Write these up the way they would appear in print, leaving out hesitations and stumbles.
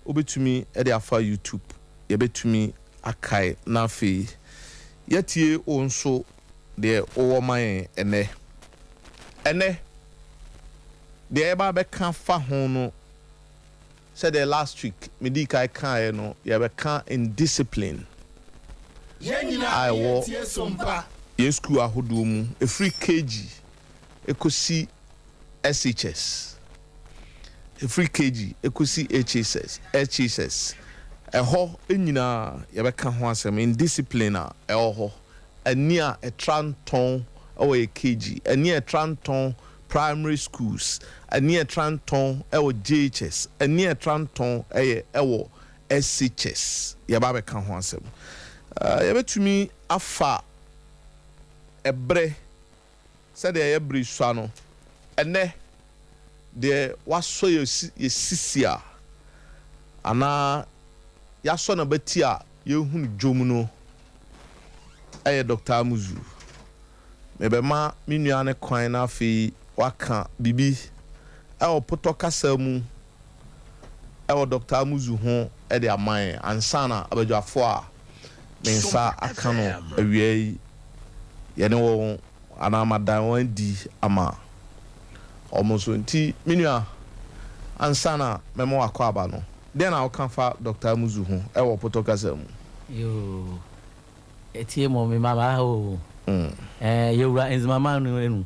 Wobɛtumi de afa YouTube, yɛbɛtumi akae na afei yɛatie wo nso deɛ wowɔ ma yɛn ɛnnɛ. Ɛnnɛ, deɛ yɛba abɛka fa ho no, sɛdeɛ last week medii kan kaeɛ no, yɛbɛka indiscipline a ɛwɔ yɛn sukuu ahodoɔ mu, ɛfiri KG ɛkɔsi SHS, ɛfiri KG ɛkɔsi HSS, HSS, ɛhɔ nyinaa yɛbɛka ho asɛm, indiscipline a ɛwɔ hɔ, ani a ɛtra ntɔn ɛwɔ yɛ KG, ani a ɛtra ntɔn primary schools, ani a ɛtra ntɔn ɛwɔ JHS, ani a ɛtra ntɔn ɛyɛ ɛwɔ SHS, yɛba abɛka ho asɛm. Yɛbɛtumi afa ɛbrɛ sɛdeɛ ɛyɛ bere sua no, ɛnɛ deɛ wasɔ yɛ sisi a anaa yɛasɔ n'abati a yɛhunu dwom no ɛyɛ Dr. Amuzu. Mebɛma me nua ne kwan na afei waka biribi ɛwɔ potɔ kasa mu ɛwɔ Dr. Amuzu ho ɛde ama yɛn ansa na abadwafoɔ a me nsa aka no awia yi yɛne wɔn anaa madan wɔn adi ama ɔmo nso. Nti me nua, ansa na mɛma wakɔ aba no, deɛ na woka fa Dr. Amuzu ho ɛwɔ potɔ kasa mu? Yoo, etie mo mi ma ba o. Yɛwura nzimama no enu.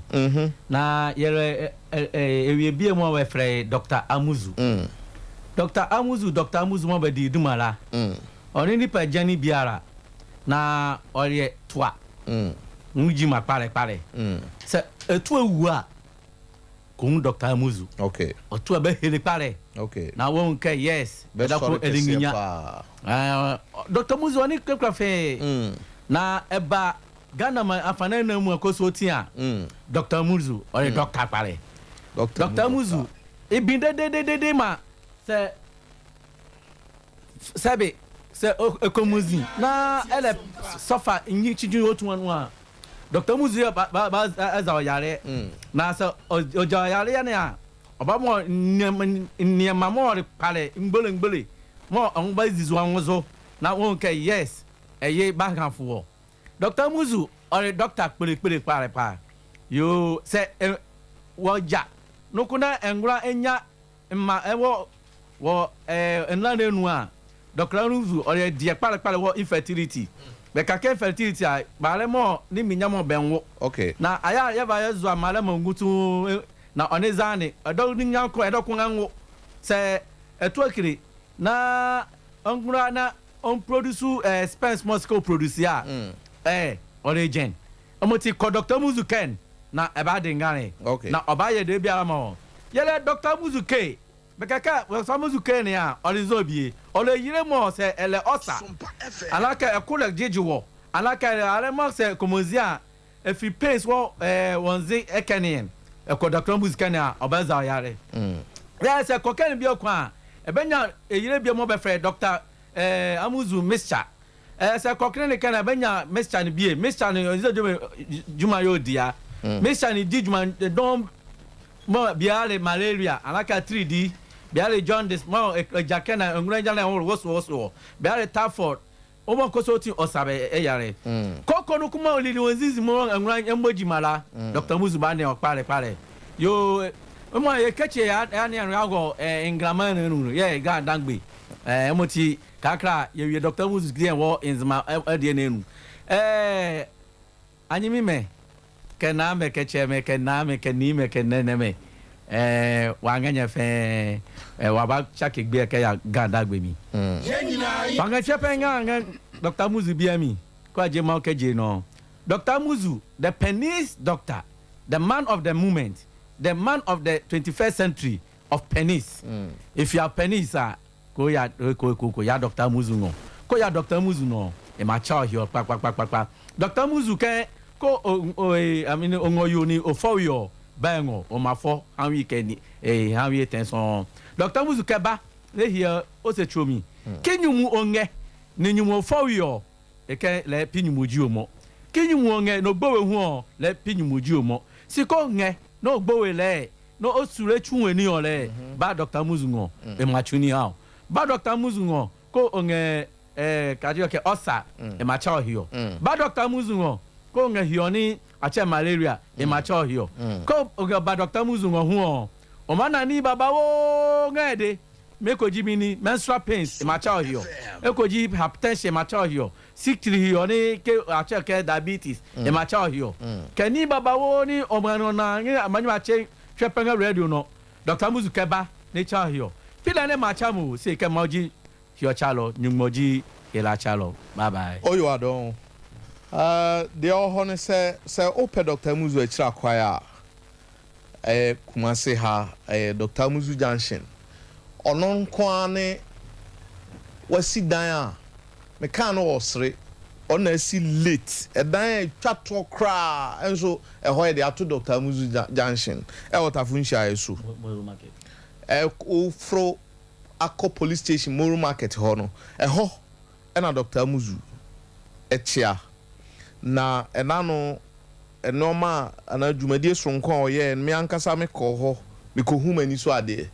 Na yɛrɛ ɛ ɛ ewie bie mu a wɔfrɛ Dr. Amuzu. Dr. Amuzu, Dr. Amuzu mo bɛ di dumala. Ɔne nipa gyani biara na ɔyɛ toa. Ŋu ma kpalɛkpalɛ. Sɛ etu ewu a, kò Dr. Amuzu. Ɔtu a bɛ hele kpalɛ. Na wɔn kɛ yes. Bɛsɔre kɛseɛ paa. Dr. Amuzu ɔne kekura fɛɛ. Na ɛba Ghana ma afanan na mu ɛkɔ ti a. Dr. Amuzu ɔyɛ doctor kpalɛ. Dr. Dr. Amuzu ebi dededede ma sɛ sɛbi sɛ ekomuzi na ɛlɛ sɔfa nyi tsitsi wotu wɔn a, Dr. Amuzu yɛ ba ba ba ɛza ɔyare. Na sɛ ɔdza ɔyare yɛ ne a, ɔba mɔ nneɛma nneɛma mɔ ɔre kpalɛ ngbele ngbele mɔ ɔn ba zizu wɔn so na wɔn kɛ yes, ɛyɛ bakanfo wɔ. Dr. Amuzu ɔre doctor kpelekpele kpalɛ paa yoo. Sɛ ɛ wɔdza nukuna nwura enya mma ɛwɔ wɔ nla n'enu a, Dr. Amuzu ɔyɛ deɛ kpalekpale wɔ infertility bɛkakɛ infertility a baalɛ mɔ ne mi nyamɔ bɛn wo. Na aya yɛba yɛ zɔ amalɛ mɔ ngutu na ɔne zani ɛdɔ ni nyanko ɛdɔ kun ɛnwo sɛ ɛtu ekiri na ɔnkura na ɔnproduce sperms mɔ sika produce a ɔre gyɛn ɔmo ti kɔ Dr. Amuzu kɛn na ɛb'a di ngani. Na ɔba yɛ de biara ma wɔ yɛlɛ Dr. Amuzu ke bɛkɛkɛ Dr. Amuzu ke ni a ɔre zɔ bie ɔle yire mɔ sɛ ɛlɛ ɔsa alakɛ ɛko lɛ dzidzi wɔ alakɛ alɛ mɔ sɛ komozi a efi pains wɔ wɔnze ɛkɛni ɛkɔ Dr. Amuzu kɛni a ɔbɛ za ɔyare. Yɛ sɛ kɔkɛni bi ɔkɔ a ɛbɛnya eyire bi mo bɛfrɛ Dr. Amuzu mixture. Sɛ kɔkɛni ni kɛni ɛbɛnya mixture ni bie. Mixture ni ɔdze dwuma yɛ odi mixture ni di dwuma dɔn mɔ biara malaria alaka 3D biara jaundice mɔ ɛdza kɛnɛ nwura dza na wosowoso biara typhoid wɔn kɔsɔ ti ɔsabɛ ɛyare kɔkɔ no kuma olili wɔn zizi mu nwura ɛmbɔ dzima la, Dr. Amuzu ba ne ɔkpalɛ kpalɛ yoo mo yɛ kɛtse ya ya ne agɔ ngrama ne nu yɛ ga dangbe ɛmo ti kakra yɛwie Dr. Amuzu deɛ wɔ nzema ɛdeɛ n'enu anyimi mɛ kɛ naa mɛ kɛ kyɛ mɛ kɛ naa mɛ kɛ nii mɛ kɛ nɛnɛ mɛ wàŋɛ fɛn wàba tsake gbe kɛ ya ga dagbe mi. Wàŋɛ fɛ pɛ ŋa ŋɛ Dr. Amuzu bia mi kó adze ma kɛ dze nɔ Dr. Amuzu, the penis doctor, the man of the moment, the man of the 21st century of penis. If you are penis ah, ko ya ko ko ko ya Dr. Amuzu ŋɔ ko ya Dr. Amuzu nɔ ema tsa ɔhiɔ kpakpakpakpa. Dr. Amuzu kɛ ko o o I mean oŋɔ yo ni ofɔ yɔ bẹ́ẹ̀ ŋɔ o ma fɔ hàn kɛ ni ee hàn yi tẹ̀ sɔn. Dr. Amuzu kɛ ba ne hiɛ o se tso mi ke nyumu o ŋɛ ni nyumu ofɔ yɔ eke lɛ pi nyumu dzi o mɔ ke nyumu o ŋɛ no gbɔwɛ hu ɔ lɛ pi nyumu dzi o mɔ si ko ŋɛ no gbɔwɛ lɛ no o su le tsu ni yɔ lɛ ba Dr. Amuzu ŋɔ ema tsu ni hã o. Ba Doctor Amuzu ŋɔ ko oŋɛ eh, kaji ke ɔsa emacha ɔhiɔ. Ba Doctor Amuzu ŋɔ ko oŋɛ hiɔ ni akyɛ malaria emacha ɔhiɔ. Ko oŋɛ ba Doctor Amuzu ŋɔ hu ɔ. Ɔma ni baba wo ŋɛ de mekoji mi ni menstrual pains emacha ɔhiɔ. Ekoji hypertension emacha ɔhiɔ. Sikiri hiɔ ni ke akyɛ ke diabetes emacha ɔhiɔ. Kɛ ni baba wo ni ɔmɔ na ni amanyɔ akyɛ hwɛ pɛngɛ radio no. Doctor Amuzu kɛ ba ne cha ɔhiɔ. Fila ne macha mu se kɛ mɔji hiɔ cha lɔ nyugmɔji ela cha lɔ. Bye bye. Oyo adɔn. Deɛ ɔwɔ hɔ ne sɛ wopɛ Dr. Amuzu akyiri akwae a, ɛyɛ Kumase ha, ɛyɛ Dr. Amuzu Junction. Ɔno nko ara ne wasi dan a mekaa no wɔ sere. Ɔno asi late ɛdan a etwa toɔ koraa nso ɛhɔ yɛ de ato Dr. Amuzu Junction ɛwɔ Tafo nhyiaeɛ so. Ɛ woforo akɔ police station, Moro Market hɔ no, ɛhɔ ɛna Dr. Amuzu ɛkyea. Na ɛna no nneɛma a anaa dwumadie soronko a ɔyɛɛ no, me ankasa mekɔɔ hɔ mekɔhu m'ani so adeɛ.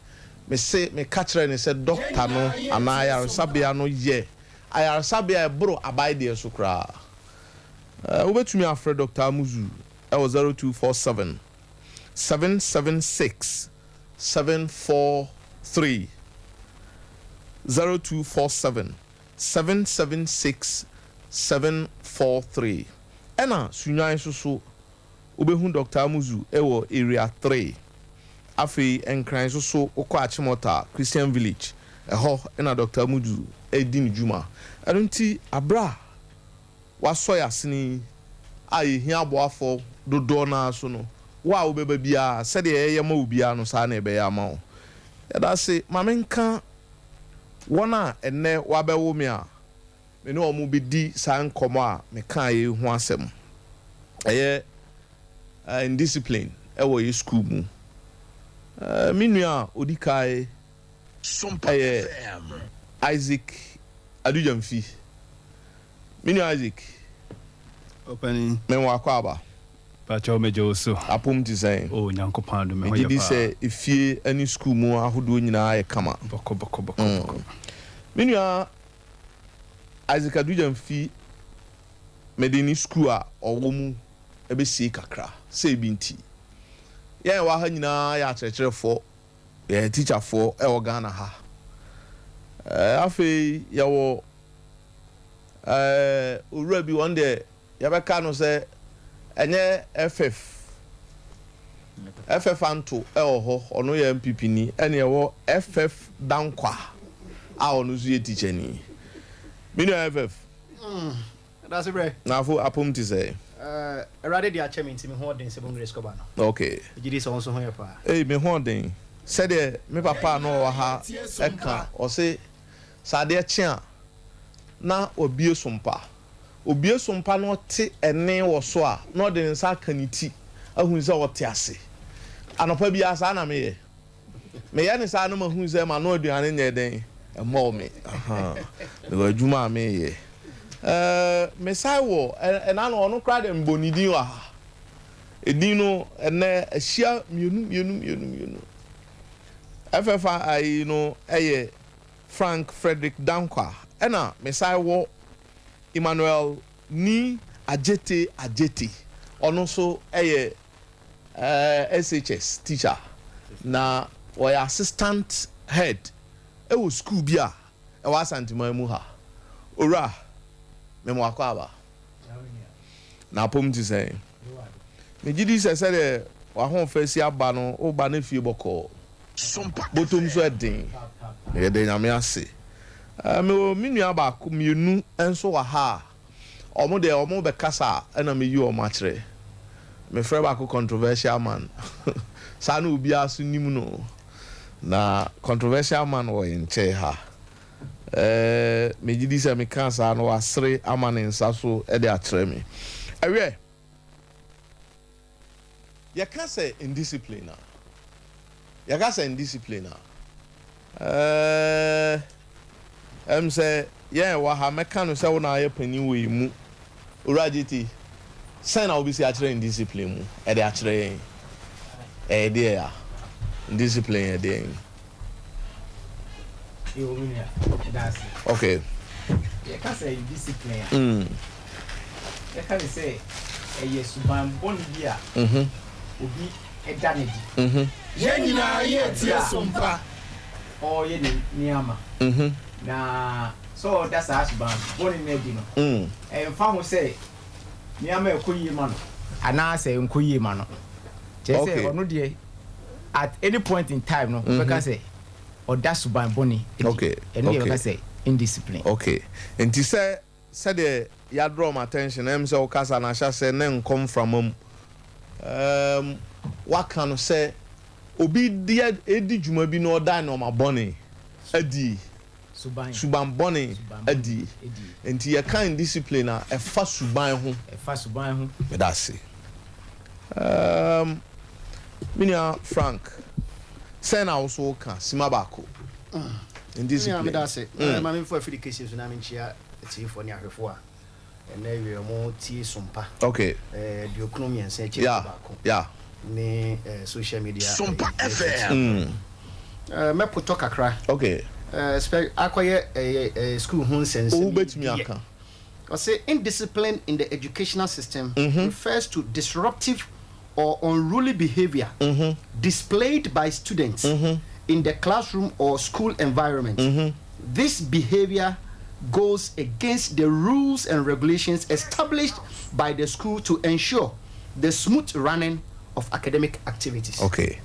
Mese meka kyerɛ ne sɛ doctor no anaa ayaresabea no yɛ ayaresabea a ɛboro abae deɛ so koraa. Wobɛtumi afrɛ Dr. Amuzu ɛwɔ 0247 776 743, 0247 776 743. Ɛna Sunwan nso so wobɛhu Dr. Amuzu ɛwɔ Area 3. Afei Nkran nso so, wokɔ Achimota Christian Village, ɛhɔ ɛna Dr. Amuzu ɛredi ne dwuma. Ɛno nti aberɛ a wasɔ yɛ asene a yɛhia aboafoɔ dodoɔ naa so no, wo a wobɛba biara, sɛdeɛ ɛyɛ ma wo biara no, saa na ɛbɛyɛ ama wo. Yɛda ase. Ma menka wɔn a ɛnnɛ wabɛwo me a me ne wɔn bɛdi saa nkɔmmɔ a mekaa yi ho asɛm. Ɛyɛ indiscipline ɛwɔ yɛ school mu. Me nua a odi kae ɛyɛ Isaac Adujamfi. Me nua Isaac. Ɔpani. Menwɔ akɔ aba. Pakyɛw, megye wo so. Apom te sɛn? O, Nyankopɔn adom, me ho megye yɛ di paa. Sɛ efie ne school mu ahodoɔ nyinaa yɛ kama. Bɔkɔ bɔkɔ bɔkɔ bɔkɔ. Me nua Isaac Adujamfi, mede ne school a ɔwɔ mu ɛbɛsie kakra sɛ ebi nti yɛn wɔ ha nyinaa yɛ akyerɛkyerɛfoɔ, yɛyɛ teacherfoɔ ɛwɔ Ghana ha. Afei yɛwɔ owura bi, wɔn deɛ yɛbɛka no sɛ ɛnyɛ ff ff anto ɛwɔ hɔ, ɔno yɛ NPP ni. Ɛna ɛwɔ FF Dankwa a ɔno nso yɛ teacher ni. Me nua FF. Dase brɛ. N'afo apom te sɛ? Awurade de akyɛ me nti me ho ɔden sɛ bongere skɔba no. Megye di sɛ wo nso ho yɛ paa. Ei, me ho ɔden. Sɛdeɛ me papa a no ɔwɔ ha ɛka, ɔse sɛ adeɛ kye a na wabie sompa, obie sompa na ɔte ɛne wɔ so a, na ɔde ne nsa aka ne ti ahu sɛ ɔte ase. Anɔpa biara saa na meyɛ. Meyɛ ne saa no, mahu sɛ ma no aduane nyɛ den ɛmmɔɔ me. Aha. Mewɔ adwuma a meyɛ. Mesae wɔ ɛna no, ɔno koraa deɛ mbɔ ne din wɔ ha. Edin no ɛnɛ ahyia mmienu mmienu mmienu mmienu. FF ayi no ɛyɛ Frank Frederick Dankwa. Ɛna mesae wɔ Emmanuel Ni Ajete Ajete, ɔno nso ɛyɛ SHS teacher na ɔyɛ assistant head ɛwɔ school bi a ɛwɔ Asanteman mu ha. Owura, mema wakɔ aba. Na apom te sɛn? Megye di sɛ sɛdeɛ w'ahoɔfɛ si aba no, woba ne fie bɔkɔɔ, bɔtɔm so ɛden. Yɛde Nyame ase. Mewɔ me nua baako mmienu nso wɔ ha a ɔmo deɛ ɔmo bɛkasa a ɛna meyi ɔmo akyerɛ. Mefrɛ baako Controversial Man. Saa na obiara so nim no. Na Controversial Man wɔ yɛn nkyɛn ha. Megye di sɛ meka saa no, wasere ama ne nsa so de akyerɛ me. Ɛwiɛ, yɛka sɛ indiscipline a, yɛka sɛ indiscipline a, sɛ yɛn wɔ ha, mɛka no sɛ wo na ayɛ panin wɔ yi mu. Owura Gyete, sɛn na wobɛsi akyerɛ indiscipline mu ɛde akyerɛ yɛn? Ɛyɛ deɛ a indiscipline yɛ deɛ? Yo, me nua, ɛda ase. Okay. Yɛka sɛ indiscipline a, yɛka ne sɛ ɛyɛ suban bɔne bi a obi da no adi. Yɛn nyinaa yɛ tie Sompa. Ɔreyɛ ne nneɛma. Na sɛ ɔda saa suban bɔne no adi no, ɛmfa ho sɛ nneɛma ɛkɔ yie ma no anaasɛ ɛnkɔ yie ma no. Kyerɛ sɛ ɔno deɛ, at any point in time no, wobɛka sɛ ɔda suban bɔne adi. Ɛno yɛ bɛka sɛ indiscipline. Okay. Nti sɛ sɛdeɛ yɛadraw m attention, sɛ wokasa no ahyɛ sɛ ne nkɔ mframa mu, waka no sɛ obi di edi dwuma bi na ɔda nneɛma bɔne adi, suban suban bɔne adi. Nti yɛka indiscipline a, ɛfa suban ho. Ɛfa suban ho. Meda ase. Me nua Frank, sɛn na wo so woka sima baako indiscipline? Meda ase. Ma memfa afiri kɛsie so na menkyia atiefoɔ ne ahwɛfoɔ a ɛnɛ wie ɔmo tie Sompa 93 akyi 1 ne social media. Sompa FM. Mɛpotɔ kakra. Akɔyɛ school ho nsɛnsɛm. Wobɛtumi aka. Ɔsɛ indiscipline in the educational system refers to disruptive or unruly behavior displayed by students in the classroom or school environment. This behavior goes against the rules and regulations established by the school to ensure the smooth running of academic activities. Okay,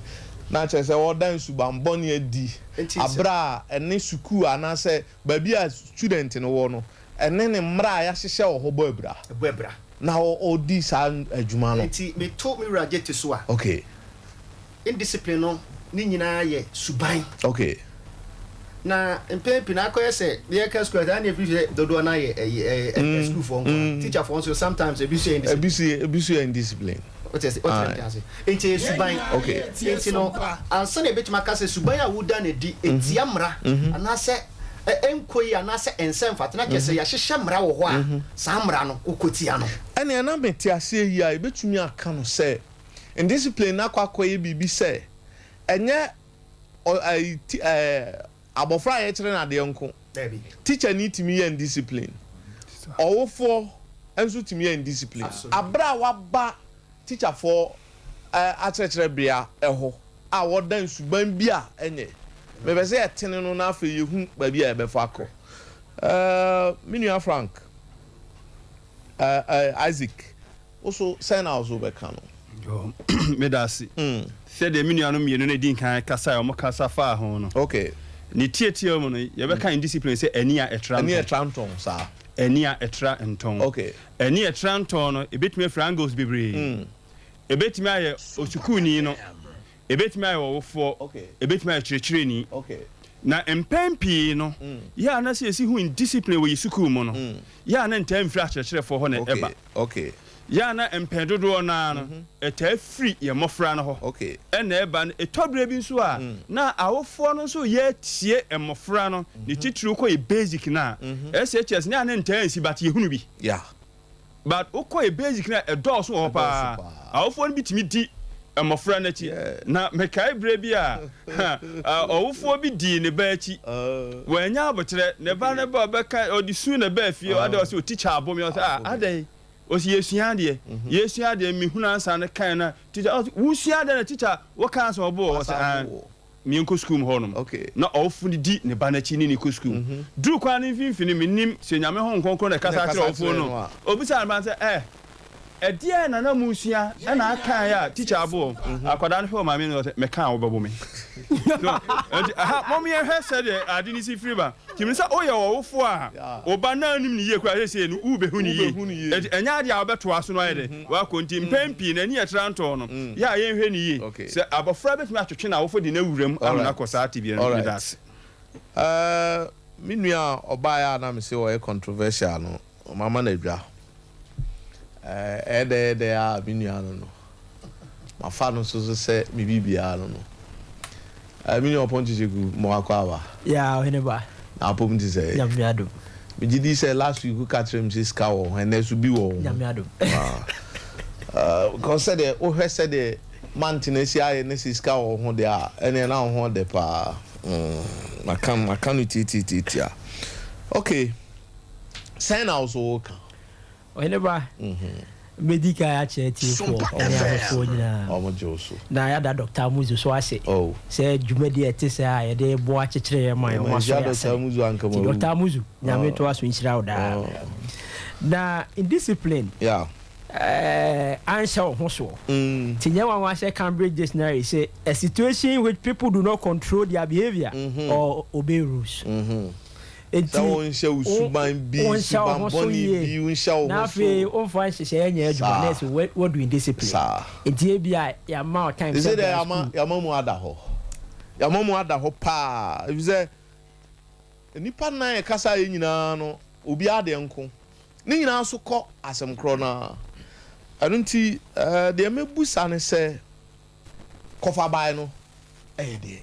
na kyerɛ sɛ wɔda nsubanbɔne adi abere a ɛne sukuu anaasɛ baabi a student no wɔ no, ɛne ne mmara a yɛahyehyɛ wɔ hɔ bɔ abira. Ɛbɔ abira. Na ɔdi saa adwuma no. Nti meto me wura gye te so a, indiscipline no ne nyinaa yɛ suban. Na mpɛn pii na akɔyɛ sɛ yɛka school a, ne ebi sɛ dodoɔ na yɛ ɛyɛ ɛyɛ schoolfoɔ nko, teacherfoɔ nso sometimes ebi nso yɛ indiscipline. Ebi so yɛ indiscipline. O te o te ase? Nti yɛ suban. Nti no, ansa na ebetumi aka sɛ suban a woda ne di etia mmara anaasɛ ɛnkɔ yi anaasɛ ɛnsɛ mfata, na kyerɛ sɛ yɛahyehyɛ mmara wɔ hɔ a saa mmara no wokɔ tia no. Ɛnna ɛna mete aseɛ yi a, ebetumi aka no sɛ indiscipline na akɔyɛ biribi sɛ ɛnyɛ ɔ ɛyi ti abɔfra a yɛkyerɛ no adeɛ nko. Dabi. Teacher ni tumi yɛ indiscipline, ɔwofoɔ nso tumi yɛ indiscipline abere a waba teacherfoɔ akyerɛkyerɛ bea ɛhɔ a wɔda nsuban bi a ɛnyɛ mepɛ sɛ yɛtene no, na afei yɛhu baabi a yɛbɛfa akɔ. Me nua Frank, ɛɛ ɛɛ Isaac, woso sɛn na woso bɛka no? Yo, meda ase. Sɛdeɛ me nuanom mmienu no di nkan kasa a wɔn kasa faa ho no, ne tietie mu no, yɛbɛka indiscipline sɛ ani a ɛtra ɛni ntɔn. Ɛtra ntɔn saa. Ani a ɛtra ntɔn. Ani a ɛtra ntɔn no, ebɛtumi afiri angles bebree. Ebɛtumi ayɛ osukuuni no, ebɛtumi ayɛ ɔwofoɔ, ebɛtumi ayɛ kyerɛkyerɛni. Na mpɛn pii no, yɛ a na sɛ yɛsi hu indiscipline wɔ yɛ sukuu mu no, yɛ a na ntaa mfiri akyerɛkyerɛfoɔ hɔ na ɛba. Yɛ a na mpɛn dodoɔ naa no, ɛtaa firi yɛn mmɔfra no hɔ ɛna ɛba no. Ɛtɔ berɛ bi nso a, na awofoɔ no nso yɛtie mmɔfra no, ne titiriw kɔ yɛ basic no a, SHS ne a ne ntaa nsi, but yɛhunu bi. But wokɔ yɛ basic no a, ɛdɔɔso wɔ hɔ paa. Ɛdɔɔso paa. Awofoɔ no bi tumi di mmɔfra no akyi. Na mekae berɛ bi a ɔwofoɔ bi dii ne ba akyi. Wɔanya abotrɛ ne ba no ba ɔbɛka ɔde su na baa fie. Ɔde ɔsɛ o, teacher abo me. Ɔsɛ, ah, adɛn? Ɔsɛ yɛsua adeɛ, yɛsua adeɛ, mehunu ansa no kan na teacher ɔsɛ wosua adeɛ na teacher wɔka ansa ɔbo wɔ. Ɔsɛ ah, mmiɛnkɔ sukuu mu hɔnom. Na ɔwofo no di ne ba n'akyi ne ne kɔ sukuu duru kwan no mfimfini. Menim sɛ Nyame ho nkronkron na ɛkasa kyerɛ ɔwofoɔ no. Obisa ne ba no sɛ, ɛdeɛ na na musua ɛna akae a teacher aboɔ? Akwadaa no hwɛ ɔmaame no, ɔsɛ mɛka a wobɛbo me. So nti aha mɔm yɛhwɛ sɛdeɛ ade no si firi ba. Nti mi sɛ woyɛ ɔwofoɔ a ɔba na anim ne yie koraa, sɛsɛ no wobɛhu ne yie. Wobɛhu ne yie. Nti ɛnyɛ adeɛ a wobɛtoa so no ayɛ dɛ wakɔ. Nti mpɛn pii n'ani ɛtra ntɔn no, yɛ a yɛnhwɛ ne yie sɛ abɔfra bɛtumi atwetwe n'awofo de n'awura mu ama no akɔ saa tebea no. Meda ase. Me nua a ɔbaeɛ a na me sɛ ɔyɛ controversial no, mama no adwa. Ɛdɛ a me nua no, mafa no nso so sɛ me biribiara no. Me nua Ɔpɔn Kyekyeku, mo akɔ aba. Ya, ɔhene ba. Na apom te sɛ? Nyame adom. Megye di sɛ last week woka kyerɛ me sɛ sika wɔ ho, ɛnɛ so bi wɔ ho. Nyame adom. Because sɛdeɛ wohwɛ sɛdeɛ mantena si ayɛ ne sɛ sika wɔ ho deɛ a, ɛneɛ na wo ho ɔdɛ paa. Maka maka no tiatiatiatia. Okay, sɛn na wo so woka? Ɔhene ba, mɛdi kan akyerɛ atiefoɔ ne ahwɛfoɔ nyinaa. Wɔn gye wo so. Na yɛada Dɔkta Amuzu so ase Oh. sɛ dwumadi a ɛte sɛɛ a yɛde boa kyekyere yɛn man, wɔn asɔ Manhyia yɛn Dɔkta asene. Amuzu anka Nti mawu. Dɔkta Amuzu, Nyame Oh. ntoa so nhyira wo daa. Oh. Na indiscipline Yeah. eh, anhyɛ wo ho soɔ. Nti nyɛ nwanwa sɛ Cambridge Dictionary se, a situation in which people do not control their behavior or obey rules. Enti Sɛ wonhyɛ wo suban bi, wonhyɛ wo suban ho so bɔne yie, bi, wonhyɛ wo na ho afei so. womfa nhyehyɛeɛ nyɛ adwuma na ɛsɛ wadu indiscipline. Saa. Nti ebia yɛama wo time Sɛ sɛ deɛ bra yɛama school. yɛama mu ada hɔ. Yɛama mu ada hɔ paa. Efisɛ nnipa nan a ɛkasa yɛ nyinaa no, obiara deɛ nko. Ne nyinaa nso kɔ asɛm korɔ no ara. Ɛno nti ɛɛ deɛ mɛbusa ne sɛ kɔfa bae no ɛyɛ deɛ.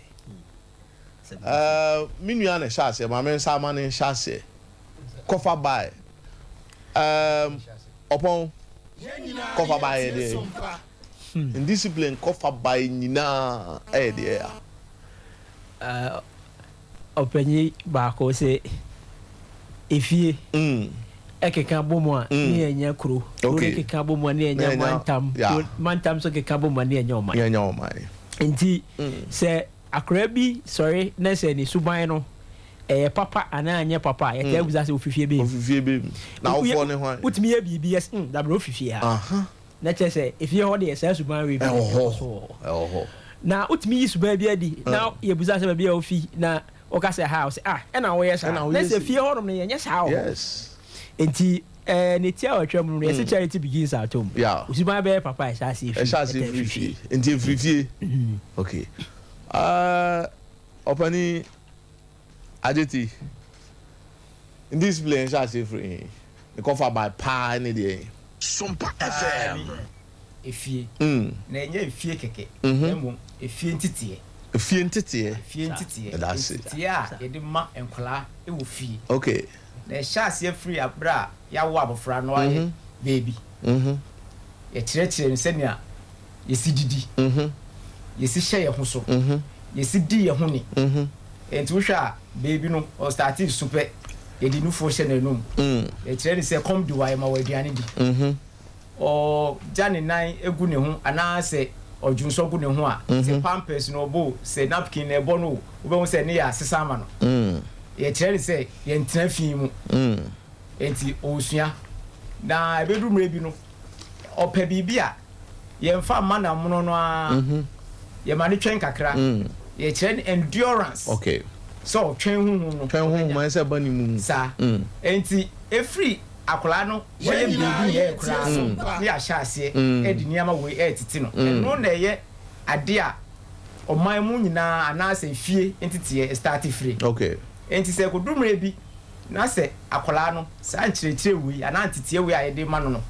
Me nua na ɛhyɛ aseɛ, maame nsa ama ne nhyɛ aseɛ. Kɔfa bae. Ɔpɔn kɔfa bae yɛ deɛ. Indiscipline kɔfa bae nyinaa ɛyɛ deɛ ya. Ɔpanyin baako sɛ efie ɛkeka bɔ mu a ne yɛnyɛ kuro kuro no keka bɔ mu a ne yɛnyɛ mantam, mantam nso keka bɔ mu a ne yɛnyɛ ɔman. Yɛnyɛ ɔman. Nti sɛ akwaraa bi sɔre na sɛ ne suban no ɛyɛ papa anaa nyɛ papa a, yɛtaa busa sɛ ofifie bɛm. Ofifie bɛm na awofoɔ ne hwan? Wotumi yɛ biribi yɛ dabrɛ ofifie ha na kyerɛ sɛ efie hɔ deɛ saa suban wei bi ɛwɔ hɔ ɛkɔ so wɔ hɔ. Ɛwɔ hɔ. Na wotumi yi suban bi adi na yɛbusa sɛ baabi a ofi na wɔka sɛ ha, ɔsɛ ah, ɛna wɔyɛ saa Ɛna na woyɛ sɛ sei. Fie hɔnom no yɛnyɛ saa wɔ hɔ. Nti ne ti a wɔtwa mu no, yɛsɛ charity begins at home. Osuban bɛyɛ papa a, ɛhyɛ ase efiri ɛhyɛ ase ɛtɛ firi fie. Nti efiri fie. Okay, ɔpani agyeti, indiscipline ɛhyɛ ase firi he? Ne kɔfa bae paa ne deɛ? Sompa FM. Efie na ɛnyɛ efie kɛkɛ, na mmom efie nteteɛ. Efie nteteɛ. Efie nteteɛ. Ɛda ase. Nteteɛ a yɛde ma nkwadaa wɔ fie na ɛhyɛ aseɛ firi abere a yɛawo abɔfra no ayɛ beebi. Yɛkyerɛkyerɛ no sɛnea yɛsi didi, yɛsi hyɛ yɛn ho so, yɛsi di yɛn ho ni. Nti wohwɛ a, beebi no ɔstart su pɛ, yɛde nufoɔ hyɛ n'anum. Yɛkyerɛ no sɛ kɔm di wa, yɛma wɔ aduane di. Ɔgya ne nan egu ne ho anaasɛ ɔdwonsɔ gu ne ho a, sɛ pampers na ɔbɔ o, sɛ napkin na ɛbɔ no o, wobɛhu sɛ ne yɛ asesa ama no. Yɛkyerɛ no sɛ yɛntena fi mu. Nti ɔresua na ɛbɛdu mmerɛ bi no, ɔpɛ biribi a yɛmfa mma namono no ara, yɛma no twɛn kakra. Yɛkyerɛ no endurance sɛ ɔtwɛn huhu no. Twɛn ho ma ɛsɛ ba ne mu. Saa. Nti efiri akwadaa no wɔyɛ biribi yɛ koraa no, ne yɛahyɛ aseɛ ɛde nneɛma wei ɛretete no. Ɛno na ɛyɛ ade a ɔman mu nyinaa anaasɛ fie nteteɛ start firi. Nti sɛ kodu mmerɛ bi na sɛ akwadaa no saa nkyerɛkyerɛ wei anaa nteteɛ wei a yɛde ma no,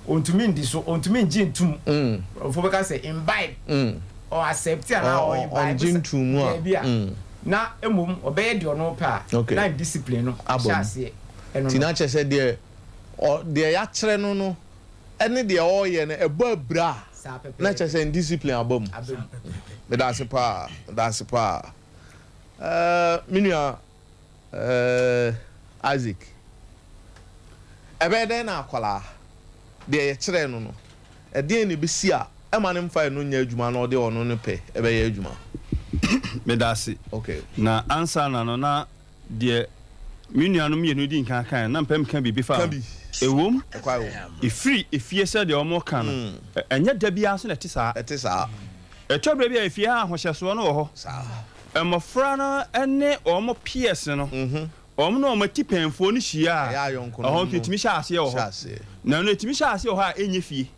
ɔntumi ndi so, ɔntumi ngye ntum, ɔfo bɛka sɛ imbibe, ɔ accept anaa ɔ imbibe ɔngye ntum mu a. Baabi a na mmom ɔbɛyɛ deɛ ɔno pɛ a, na discipline no Aba ahyɛ mu. aseɛ ɛno Nti no. na kyerɛ sɛ deɛ yɛakyerɛ no ɛne deɛ ɔreyɛ no ɛbɔ abira a, saa pɛpɛ. Na kyerɛ sɛ indiscipline aba mu. Aba mu. Meda ase paa, meda ase paa. Me nua Isaac, ɛbɛyɛ dɛn na akwaraa deɛ yɛkyerɛ no, ɛdeɛn na ebesi a ɛma ne mfa ɛno nyɛ adwuma na ɔde ɔno ne pɛ ɛbɛyɛ adwuma? Meda ase. Na ansa na no na deɛ me nuanom mmienu di nkan kan na mpɛ mka biribi fa Ka ho. bi. Ɛwom, Ɛkwa wɔ ɛfiri efie sɛ deɛ ɔmo ka no, ɛnyɛ da biara so na ɛte saa. Ɛte saa. Ɛtɔ berɛ bi a efie ha ahohyɛsoɔ no wɔ hɔ. Mmɔfra no ne wɔn peers no, wɔn ne wɔn atipɛnfoɔ no hyia a, Ɛyɛ ayɔnko ɛhɔ nso ɛtumi hyɛ aseɛ wɔ hyɛ hɔ. Aseɛ. Na ɛno ɛtumi hyɛ aseɛ wɔ hɔ a ɛnyɛ fie.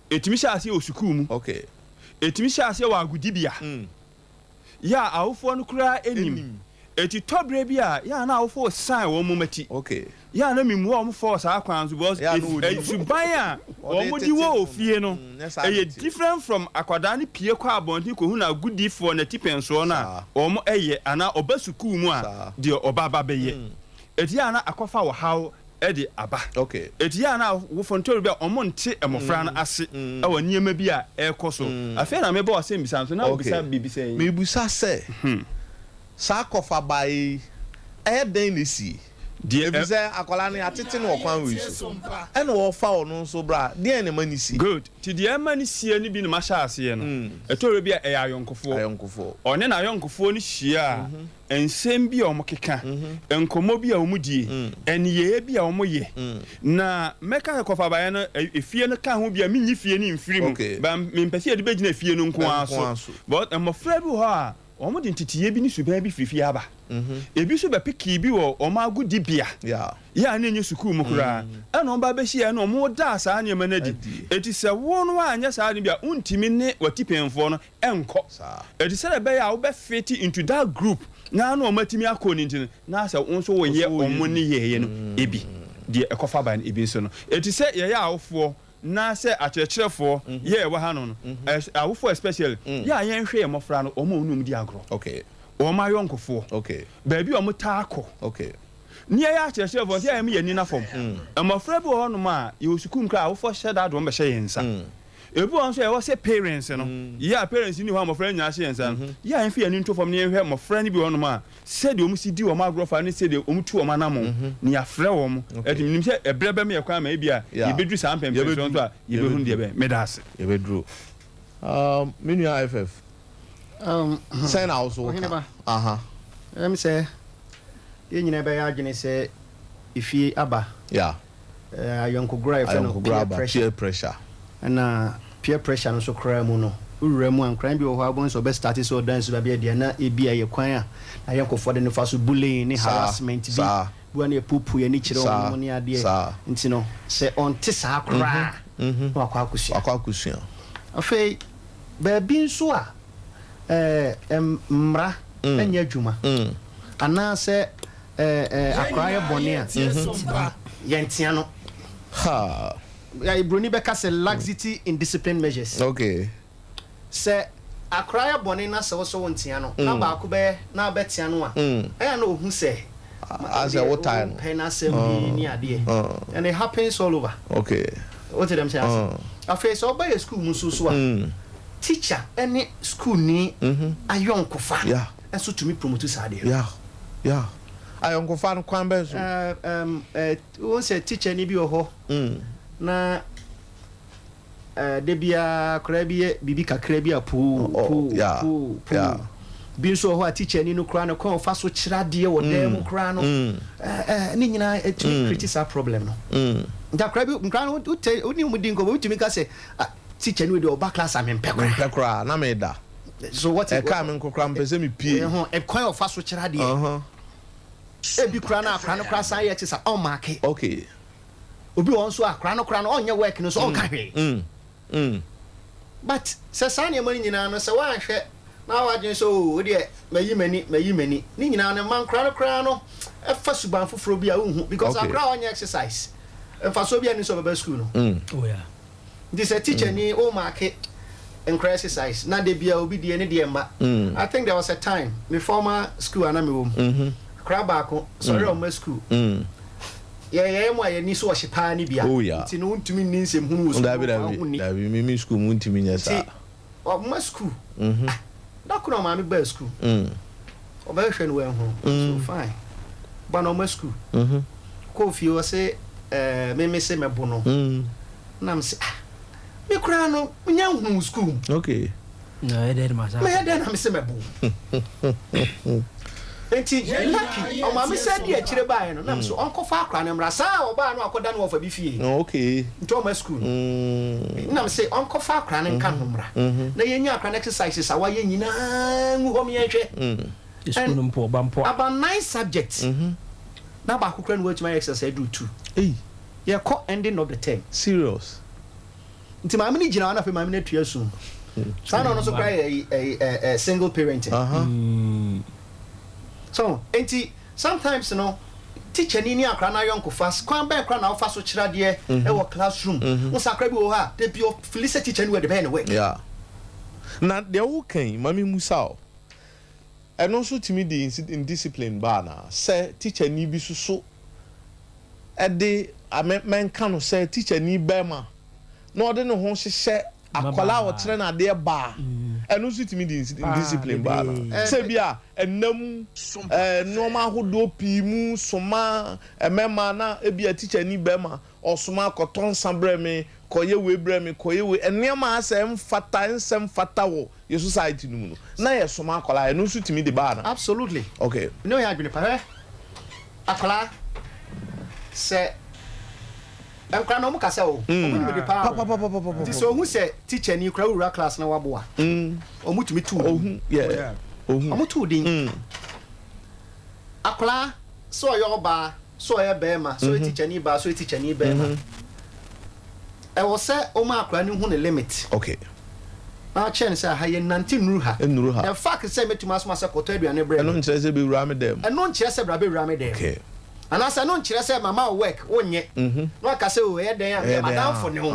Ɛtumi hyɛ aseɛ wɔ sukuu mu. Ɛtumi hyɛ aseɛ wɔ agodibea yɛ a awofoɔ no koraa anim. Ɛnim. Ɛti tɔ berɛ bi a yɛ a na awofoɔ san wɔn mom akyi, yɛ a na memua wɔn fɔɔ saa kwan so because Yɛ a na wɔnim. Suban a Ɔde wɔn de tete wɔ no. ofie no Nyɛ saa na ɛyɛ ɛteɛ. different from akwadaa no pie kɔ abɔnten kɔhu na agodifoɔ n'atipɛnsoɔ no a wɔn ɛyɛ anaa ɔba sukuu mu a deɛ ɔba ba bɛyɛ. Ɛti yɛ a na akɔfa ɔhaw ɛde aba. Ɛti yɛ a na awofoɔ no tɔre bi a ɔmo nte mmɔfra no ase ɛwɔ nneɛma bi a ɛrekɔ so. Afei na mebɔ asɛm bisa nso na wobisa biribi sɛ Mebusa sɛ, Saa kɔfabaeɛ yi, ɛyɛ dɛn na ɛsie? Deɛ Ɛfiri ɛ. sɛ akwadaa no yɛatete no wɔ kwan wei so, ɛna ɔrefa ɔno nso bra a, deɛn na ɛma no sie? Good. Nti deɛ ɛma no sie no bi na mahyɛ aseɛ no. Ɛtɔ berɛ bi a ɛyɛ ayɔnkofoɔ. Ayɔnkofoɔ. Ɔne n'ayɔnkofoɔ no hyia a, nsɛm bi a wɔkeka, nkɔmmɔ bi a wɔdie, nneyɛeɛ bi a wɔyɛ. Na mɛka sɛ kɔfabaeɛ no, efie no ka ho bi a, menyi fie no mfiri mu. But mempɛ sɛ yɛde bɛgyina fie no nko ara so. But mmɔfra bi wɔ hɔ a, Wɔde nteteeɛ bi ne suban bi firi fie aba. Ebi nso bɛpekee bi wɔ wɔn agodibea, yɛ a na ɛnyɛ sukuu mu koraa, ɛna wɔba bɛhyiaeɛ na wɔdaa saa nneɛma no adi. Enti sɛ wo no woanyɛ saa ade no bi a, wontumi ne w'atipɛnfoɔ no nkɔ. Enti sɛdeɛ ɛbɛyɛ a wobɛ fit into that group na ne wɔn atumi akɔ no nti no, na sɛ wo nso woyɛ wɔn nneyɛeɛ no bi, deɛ ɛkɔfa ba no ebi nso no. Enti sɛ yɛyɛ awofoɔ Na sɛ akyerɛkyerɛfoɔ yɛ ɛwɔ ha no no, awofoɔ especially, yɛ a yɛnhwɛ yɛn mmɔfra no, wɔn a wɔne wɔn di agorɔ, wɔn ayɔnkofoɔ, baabi a wɔtaa kɔ. Ne yɛyɛ akyerɛkyerɛfoɔ nso, yɛ a yɛma yɛn ani nna fam. Mmɔfra bi wɔ hɔnom a, yɛwɔ sukuu mu koraa a, awofoɔ hyɛ da de wɔn bɛhyɛ yɛn nsa. Ebi wɔ hɔ nso a, ɛwɔ sɛ parents no, yɛ a parents nni hɔ a mmɔfra no nyinaa hyɛ yɛn nsa no, yɛ a yɛmfa yɛn ani nto fam na yɛnhwɛ mmɔfra no bi wɔ hɔnom a, Sɛdeɛ wɔn si di wɔn agorɔ fa ne sɛdeɛ wɔn tu wɔn anamɔn, na yɛafrɛ wɔn. Ɛnti menim sɛ ɛberɛ bɛma yɛn kwan ma ebia yɛbɛduru saa mpɛnpɛnsoɔ no nso a, yɛbɛhunu deɛ ɛbɛyɛ. Meda ase. Yɛbɛduru. Um, me nua FF, sɛn na wo so woka? Aha. Ɛm sɛ yɛn nyinaa bɛyɛ adwene sɛ efie aba. Yeah. Ayɔnkogorɔ a yɛfrɛ no peer pressure. Peer pressure. Ɛna peer pressure no nso koraa mu no, wowura mu a, nkran bi wɔ hɔ a wobɛhu sɛ ɔbɛ starte sɛ ɔdan su baabi a deɛ na ebi a ɛyɛ kwan a n'ayɔnkofoɔ de no fa so, bullying ne harassment bi, bi wɔ hɔ a na yɛpuepue yɛn ani kyerɛ wɔn ne adeɛ. Nti no, sɛ ɔnte saa koraa a, na wakɔ akɔsua. Wakɔ akɔsua. Afei, baabi nso a ɛɛ mmara nyɛ adwuma anaasɛ Akwadaa yɛ bɔne a, yɛntea no. Buroni bɛka sɛ laxity in discipline measures. Okay. Sɛ akwadaa yɛ bɔne na sɛ wo sɛ wontea no, na baako bɛyɛ na abɛtea no a, ɛyɛ a na ohu sɛ Asɛ wo tae no. Pɛ n'asɛm bi ne adeɛ. And it happens all over. Okay. Wote dɛm sɛ ase. Afei sɛ ɔba yɛ school mu nso so a, teacher ne schoolni ayɔnkofa. nso tumi promote saa adeɛ no. Yeah, yeah. Ayɔnkofa no kwan bɛn so? Eh, um, eh, wohu sɛ teacher ni bi wɔ hɔ mm. na eh, da biara koraa bi yɛ biribi kakra bi a poo oh, poo yeah, poo poo yeah. bi nso wɔ hɔ a teacher ni no koraa no kwan ɔfa so kyerɛ adeɛ wɔ dan mu mm. koraa no mm. eh, eh, ne nyinaa ɛtumi mm. create saa problem no mm. nti akora bi nkora no wote wone mu di nkɔmmɔ wotumi ka sɛ ah, teacher ni wei deɛ ɔba class a mempɛ koraa mempɛ koraa na meda So what? Ɛkaa me nko koraa mepɛ sɛ mepue. Ɛho ɛkwan a ɔfa so kyerɛ adeɛ. Ebi koraa na akora no koraa san yɛ kye sa ɔnmaake. Okay. Obi wɔ hɔ nso a akora no koraa no ɔnyɛ work no nso ɔnka hwee. Mm. Mm. But sɛ saa nneɛma no nyinaa no sɛ woanhwɛ na w'adwene sɛ oo wo deɛ mayi m'ani mayi m'ani ne nyinaa no mma nkora no koraa no ɛfa suban foforɔ bi a wonhu because Okay. akora a ɔnyɛ exercise mfasoɔ biara nni sɛ ɔbɛba school no. Oh yeah. Nti sɛ teacher ni wo maake nkora exercise na da bia obi deɛ ne deɛ mma. I think there was a time me former school a na me wɔ mu akora baako sɔre a ɔmma school yɛ yɛyɛ mo a yɛni so ɔhye paa ne bia Oh yeah. nti no wontumi nni nsɛm hunu wɔ school Dabi hɔ dabi ho nni dabi me me school mu ntumi nyɛ saa. nti ɔmma school ah da ko na ɔmaame baa school ɔbɛhwehwɛ no wanhu so fine ba na ɔmma school kɔɔ fie ɔse ɛɛ me me se mɛbo no. Na me se ah me koraa no menya nhunu wo school mu. Okay. Na ɛyɛ dɛn ma saa. Mɛyɛ dɛn na me se mɛbo wo. Nti lucky ɔmaame sɛ di akyire baeɛ no na me se ɔnkɔfa akora no mmra saa a ɔbaa no akɔda no wɔfa bi fie. Okay. Nti ɔma school no. Na me se ɔnkɔfa akora no nka ho mmra. Na yɛnya akora no exercises a wayɛ nyinaa ngu hɔ meɛnhwɛ. School no mpo ɔba mpo a. About 9 subjects. Na baako koraa na watumi ayɛ exercise aduru 2. Ei. Yɛkɔ ending of the term. Serious. Nti maame no gyina hɔ na afei maame no atua su. Saa na ɔno nso koraa yɛ ɛyi ɛ ɛ single parenting. So nti sometimes no teacher ni ne akora no ayɔnkofa kwan bɛn koraa na wofa so kyerɛ adeɛ ɛwɔ classroom. Wo sɛ akora bi wɔ hɔ a da bi ɔfili sɛ teacher ni wɔ de bɛyɛ ne work. Yeah. Na deɛ woka yi ma me musa wo. Ɛno nso tumi de indiscipline ba anaa? Sɛ tikyani bi soso de, mɛnka no sɛ tikyani barima na ɔde ne ho hyehyɛ akwadaa a ɔkyerɛ no adeɛ baa, Ɛno nso tumi de indiscipline ba anaa? Sɛ bi a ɛnam nneɛma ahodoɔ pii mu soma mmarima na ebi a tikyani barima ɔsoma kɔtɔ nsa brɛ me, kɔyɛ wei brɛ me, kɔyɛ wei, nneɛma a asɛ ɛmfata, ɛnsɛ mfata wɔ yɛ society no mu no, na yɛsoma akwadaa, ɛno nso tumi de ba anaa? Absolutely. Okay. Ne ɔyɛ adwene pa. Hwɛ, akwadaa, sɛ nkwadaa no wɔn kasa o, wɔn nim de paa o. Nti sɛ ohun sɛ teacher ni kura wura class na waboa, wɔn tumi tu din. Wɔn tu din. Akwadaa, sɛ ɔyɛ ɔbaa, sɛ ɔyɛ bɛrima, sɛ ɔyɛ teacher ni baa, sɛ ɔyɛ teacher ni bɛrima, ɛwɔ sɛ wɔn akwadaa no hu ne limit. Na ɔkyerɛ no sɛ aha yɛ nante nnuru ha. Nnuru ha. The fact sɛ mɛtumi asoma sɛ kɔtɔ aduane brɛ me. Ɛno nkyerɛ sɛ bɛwura me dɛm. Ɛno nkyerɛ sɛ bra bɛwura me dɛm. Anaasɛ ɛno nkyerɛ sɛ mama wo work wonyɛ. Na waka sɛ o ɛyɛ dɛn a meyɛ madamfo ne wo.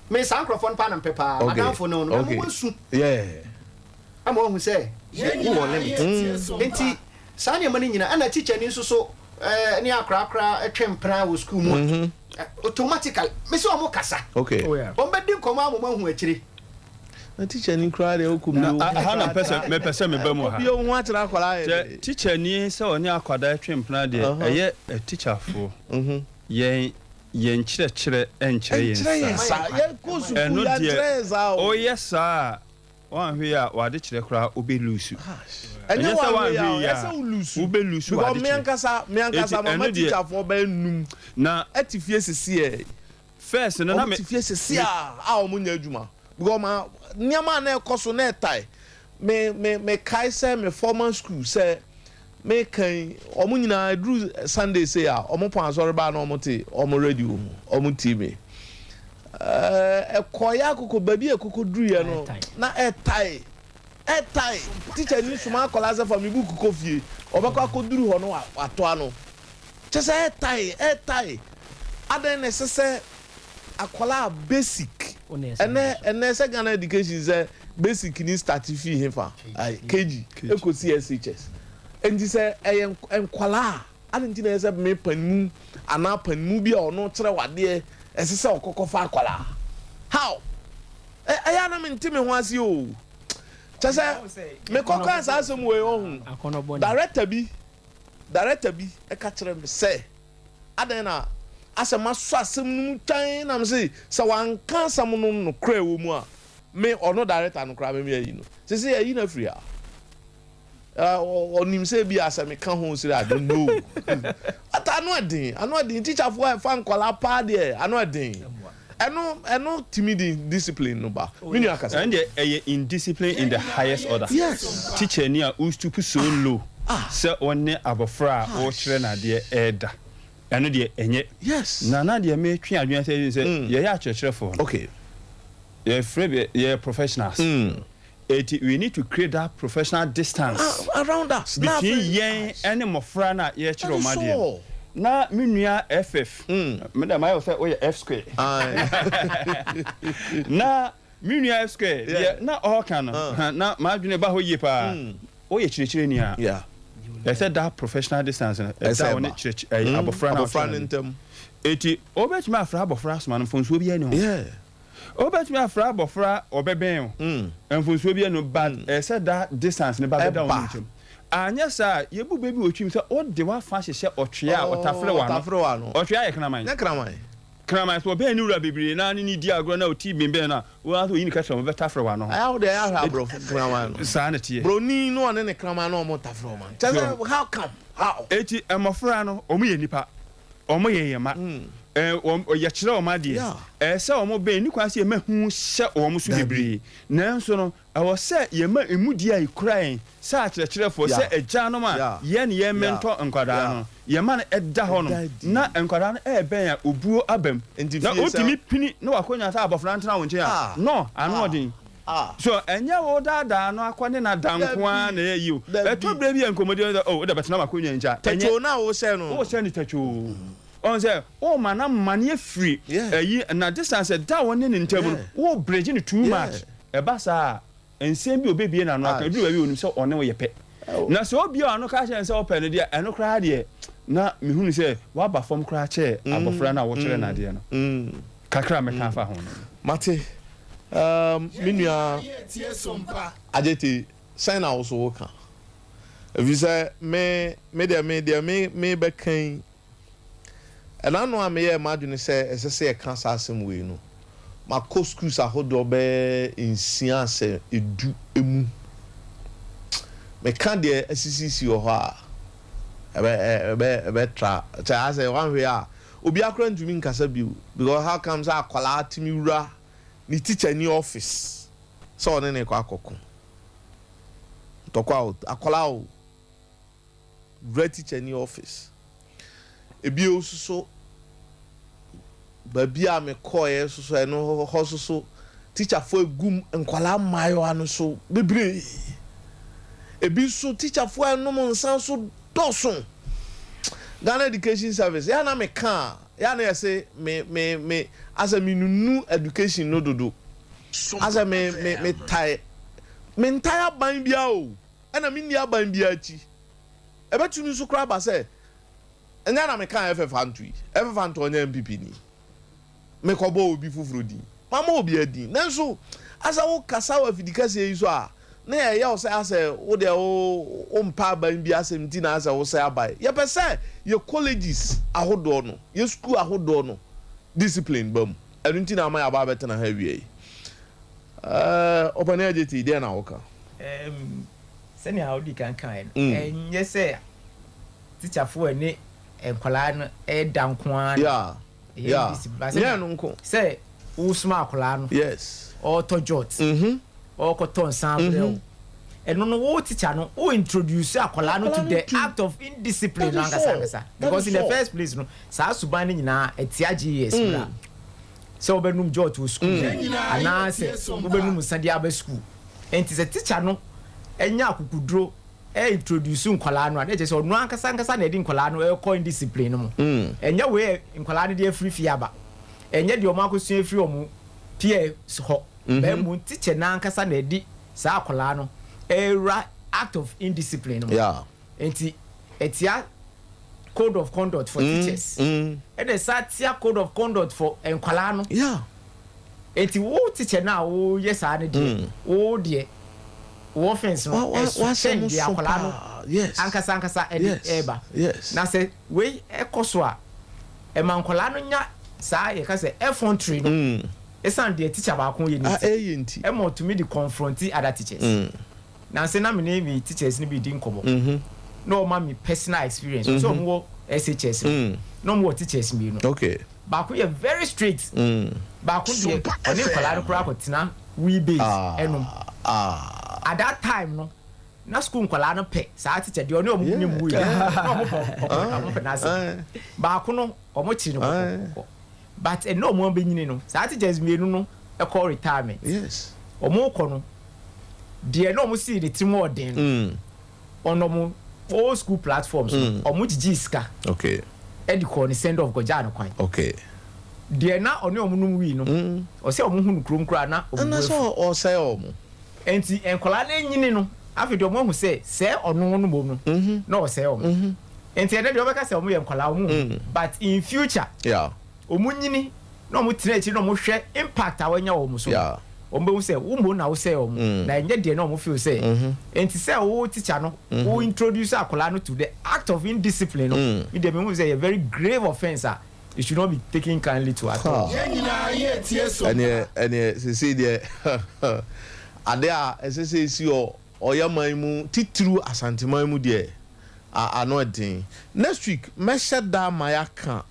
Me saa nkurɔfoɔ no paa na mpɛ paa. Madamfo ne wo no mɛma wasu. Ama wahu sɛ wowɔ limit. Nti saa nneɛma no nyinaa ɛna teacher ni nso so ne akorakora twe mpena wɔ school mu a automatically me sɛ wɔn kasa. Wɔn bɛdi nkɔmɔ ama wɔn ahu akyire. Na teacher ni koraa deɛ ɔkɔ bio. Aha na mpɛ sɛ mepɛ sɛ meba mu ha. Obi ohun akyerɛ akwadaa yɛ dɛ. Teacher ni sɛ ɔne akwadaa twe mpena deɛ ɛyɛ teacherfoɔ yɛn yɛn nkyerɛkyerɛ nkyerɛ yɛn saa. Ɛno deɛ ɔyɛ saa a Woanhwɛ yie a w'adekyerɛ koraa wobɛ lusu. Ɛnyɛ sɛ woanhwɛ yie a wobɛ lusu w'adekyerɛ. Because me ankasa me ankasa mama teacherfoɔ bɛyɛ num na ɛte fie sisi ɛ. First no na me. Wɔn te fie sisi a a wɔn nyɛ adwuma because ma nneɛma a na ɛkɔ so na ɛtae me me me kae sɛ me former school sɛ me kan wɔn nyinaa eduru Sunday sei a wɔn pɔn asɔre baa na wɔn te wɔn radio ho wɔn tie me. Ɛkɔeɛ akoko baabi a ɛkoko duruiɛ no na ɛtae ɛtae tikya ni soma akwadaa sɛ fa me book kɔ fie ɔbɛkɔ akɔduru hɔ no watɔ ano kyɛ sɛ ɛtae ɛtae adɛn na ɛsɛ sɛ akwadaa basic ɛnɛ ɛnɛ sɛ Ghana education sɛ basic ni start fii hefa KG ɛkɔsi SHS nti sɛ ɛyɛ nkwadaa Adɛn nti na ɛsɛ sɛ me panin anaa panin bi a ɔno kyerɛ wo adeɛ ɛsɛ sɛ ɔkɔ kɔfa akwadaa? How? Ɛ ɛyɛ a na mente me ho ase o. Kyɛ sɛ mekɔ kaa saa asɛm wei ɔho. Director bi director bi ɛka kyerɛ me sɛ adɛn na asɛ masɔ asɛm no mu twan na mese sɛ wanka asɛm no nokorɛ wɔ mu a me ɔno director no koraa me me ayi no. Sese yɛayi no afiri ha. Ɔnim sɛ ebi a sɛ meka ho sere I don't know. But ano ɛden, ano ɛden. Teacherfoɔ a ɛfa nkwadaa paa deɛ, ano ɛden. Ɛno, ɛno tumi de discipline no ba. Me nua kasa. Ɛno deɛ ɛyɛ indiscipline in the highest order. Yes. Teacher ni a wo stoop so low sɛ wo ne abɔfra a worekyerɛ no adeɛ ɛreda. Ɛno deɛ ɛnyɛ. Yes. Na na deɛ metwe adwene sɛ sɛ yɛyɛ akyerɛkyerɛfoɔ no. Okay. Yɛfrɛ bi yɛyɛ professionals. Eti we need to create that professional distance around us between yɛn ɛne mmɔfra no a yɛrekyerɛ wɔn adeɛ no. Na me nua FF, me dɛ mayɛ wo sɛ woyɛ F square. Na me nua F square deɛ na ɔreka no, na m'adwene ba hɔ yie paa. Woyɛ kyerɛkyerɛni a, ɛsɛ that professional distance no ɛda wo ne kyerɛkyerɛ ɛyɛ abɔfra no a wokyerɛ no adeɛ. Eti wobɛtumi afrɛ abɔfra asoma no, mfomsoɔ biara nni ho. Wobɛtumi afrɛ abɔfra ɔbɛbɛn wo, mfomsoɔ biara nni ho but ɛsɛ sɛ that distance no ba bɛda wɔn ntam. Anyɛ saa a, yɛbu bɛ bi wɔ twim sɛ wode w'afa hyehyɛ ɔtwea a ɔtafere w'ano. Ɔtwea yɛ kraman. Kraman sɛ ɔbɛn ne wura bebree na ne no di agorɔ na ɔti bembɛn no a, wo ara sɛ ɔyi ne kɛtrɛma ɔbɛtafere w'ano ho. Ɛyɛ a wode ɛyɛ ahwɛ aborɔfo kraman no. Saa na ɛteɛ. Broni no ɔne ne kraman no wɔtafere wɔn ano. Kyerɛ sɛ how come? How? Enti mmɔfra no wɔyɛ nnipa. Wɔn yɛ yɛn mma. Wɔn, yɛkyerɛ wɔn adeɛ. Ɛyɛ sɛ wɔn bɛn, nni kwan sɛ yɛma hu hyɛ wɔn so bebree. Nanso no, ɛwɔ sɛ yɛma emudie a ekura yɛn sɛ akyerɛkyerɛfoɔ, sɛ agyanom a yɛn ne yɛn mentɔ nkwadaa no, yɛma no da hɔnom, na nkwadaa no rebɛn a, obuo aba mu. Na wotumi pini na wakɔnya sɛ abɔfra ntena wo nkyɛn a, no, ano ɔden. So ɛnyɛ wo daadaa no akɔ ne na da nko ara na ɛyɛ yi o. Ɛtɔ berɛ bi a nkɔmmɔdi no sɛ, oh, wode bɛtena m'akonnwa nkyɛn a, ɛnyɛ. Tatwoo no a wohyɛ no. Wohyɛ no tatwoo. Ɔhu sɛ, woma no amane afiri ayi, na distance ɛda wo ne ne ntam no, wo bridge no too much. Ɛba saa a, nsɛm bi a ɔbɛbue n'ano aka, ɛduru baabi a ɔnim sɛ ɔne wo yɛ pɛ. Na sɛ obue w'ano ka kyerɛ no sɛ wopɛ no deɛ, ɛno koraa deɛ, na mehunu sɛ woaba fam koraa kyɛɛ abɔfra no a wokyerɛ no adeɛ no. Kakra a mɛka afa ho no. Mate. Um, me nua Agyete, sɛn na wo so woka? Ɛfiri sɛ me, me deɛ me deɛ me mebɛka yi, ɛna no a meyɛɛ m'adwene sɛ ɛsɛ sɛ yɛka saa asɛm wei no, makɔ schools ahodoɔ bɛyɛ nsia sɛ edu mu. Meka deɛ asisisi wɔ hɔ a, ɛbɛ ɛbɛ ɛbɛtra kyɛ asɛ wanhwɛ a obiara koraa ntumi nkasa bio because how come sɛ akwadaa tumi wura ne teacher ni office sɛ ɔne ne kɔ akɔko ntɔkwa o, akwadaa o, wura teacher ni office. Ebio soso baabi a mekɔɛ soso ɛno hɔ soso teacherfoɔ egum nkwadaa mmaayewa no so bebree. Ebi nso teacherfoɔ a ɛnom nsa nso dɔɔso. Ghana Education Service yɛn na meka a yɛn na yɛsɛ me me me asɛ me nunu education no dodo, asɛ me me me tae me ntae aban biara o, ɛna me nni aban biara akyi. Ɛbɛtumi nso koraa ba sɛ ɛnyɛ na meka FF Anto yi, FF Anto ɔnyɛ NPP ni, mekɔbɔ obi foforɔ din, mama obi adin, nanso asɛ wo kasa wɔ afidi kɛseɛ yi so a na yɛyɛ wo sɛ asɛ wo deɛ wo wompɛ aban bi asɛm nti na asɛ wo sɛ aban. Yɛpɛ sɛ yɛ colleges ahodoɔ no, yɛ school ahodoɔ no discipline ba mu, ɛno nti na ama yɛaba abɛtena ha awia yi. Ɛɛ ɔpanin Agyeti, deɛ na woka? Sɛnea wodi kan kae no, ɛnyɛ sɛ tikyafoɔ ne nkwadaa no ɛda nko ara na ɛyɛ discipline. But Nyɛ ɛno nko. Sɛ wosoma akwadaa no, ɔretɔ jot, ɔrekɔtɔ nsa abrɛ wo, ɛno no wo teacher no, wo introduce akwadaa no to the act of indiscipline no ankasa ankasa. Because in the first place no, saa suban no nyinaa ɛtia GES mmara. Sɛ wobɛnum jot wɔ school anaasɛ wobɛnum nsa de aba school. Nti sɛ teacher no anya akokuduro introduce nkwadaa no a, na kyerɛ sɛ ɔno ankasa ankasa na ɛde nkwadaa no ɛrekɔ indiscipline no mu. Ɛnyɛ wei a nkwadaa no de afiri fie aba, ɛnyɛ deɛ wɔn akɔsua afiri wɔn peers hɔ, na mmom teacher no ankasa na ɛde saa akwadaa no ɛrewura act of indiscipline no mu. Nti ɛtia code of conduct for teachers, ɛna ɛsa tia code of conduct for nkwadaa no. Nti wo teacher no a woyɛ saa no deɛ, wo deɛ wo offence no ɛso kyɛn deɛ akwadaa no ankasa ankasa ɛde ɛreba. Na sɛ wei ɛkɔ so a, ɛma nkwadaa no nya saa yɛka sɛ effrontery no, ɛsan deɛ teacher baako yɛ ne ti, ɛma ɔtumi de confront other teachers. Nansi na me ne me teachers no bi di nkɔmɔ na ɔma me personal experience. Ɔsɛ ɔmo wɔ SHS no, na ɔmo wɔ teachers mmienu. Baako yɛ very strict, baako deɛ ɔne nkwadaa no koraa akɔtena wee base ɛnom. At that time no, na school nkwadaa no pɛ saa teacher deɛ ɔne ɔmo nim wee na ɔmo pɛ ɔmo pɛ n'asɛm. Baako no ɔmo kyerɛ no kɔkɔkɔkɔ, but ɛnna ɔmo abɛnyini no, saa teachers mmienu no ɛkɔ retirement. Ɔmo kɔ no, deɛ na ɔmo sii ne tirim ɔden no, ɔno ɔmo all school platforms no, ɔmo gyigyi sika ɛde kɔɔ ne send off kɔgyaa no kwan. Deɛ na ɔne ɔmo nom wii no, ɔsɛ ɔmo hu no kurom koraa na ɔmo bu afu. Ɔsɛe ɔmo. Nti nkwadaa no enyini no, afei deɛ ɔmo ahu sɛ sɛ ɔno no mom no na ɔsɛe ɔmo. Nti ɛnɛ deɛ ɔbɛka sɛ ɔmo yɛ nkwadaa, ɔmo hu, but in future ɔmo nyini na ɔmo tena akyiri na ɔmo hwɛ impact a wɔanya wɔ ɔmo so, ɔmo bɛhu sɛ wo mo na wosɛe ɔmo na ɛnyɛ deɛ na ɔmo feel sɛ. Nti sɛ wo teacher no wo introduce akwadaa no to the act of indiscipline no, mi deɛ mi hu sɛ yɛ very grave offence a it should not be taken kindly to at all. Ɛneɛ ɛneɛ sese deɛ ade a ɛsɛ sɛ esi wɔ ɔyɛ man mu, titiriw Asanteman mu deɛ, ano ɛden. Next week mɛhyɛ da ama yɛaka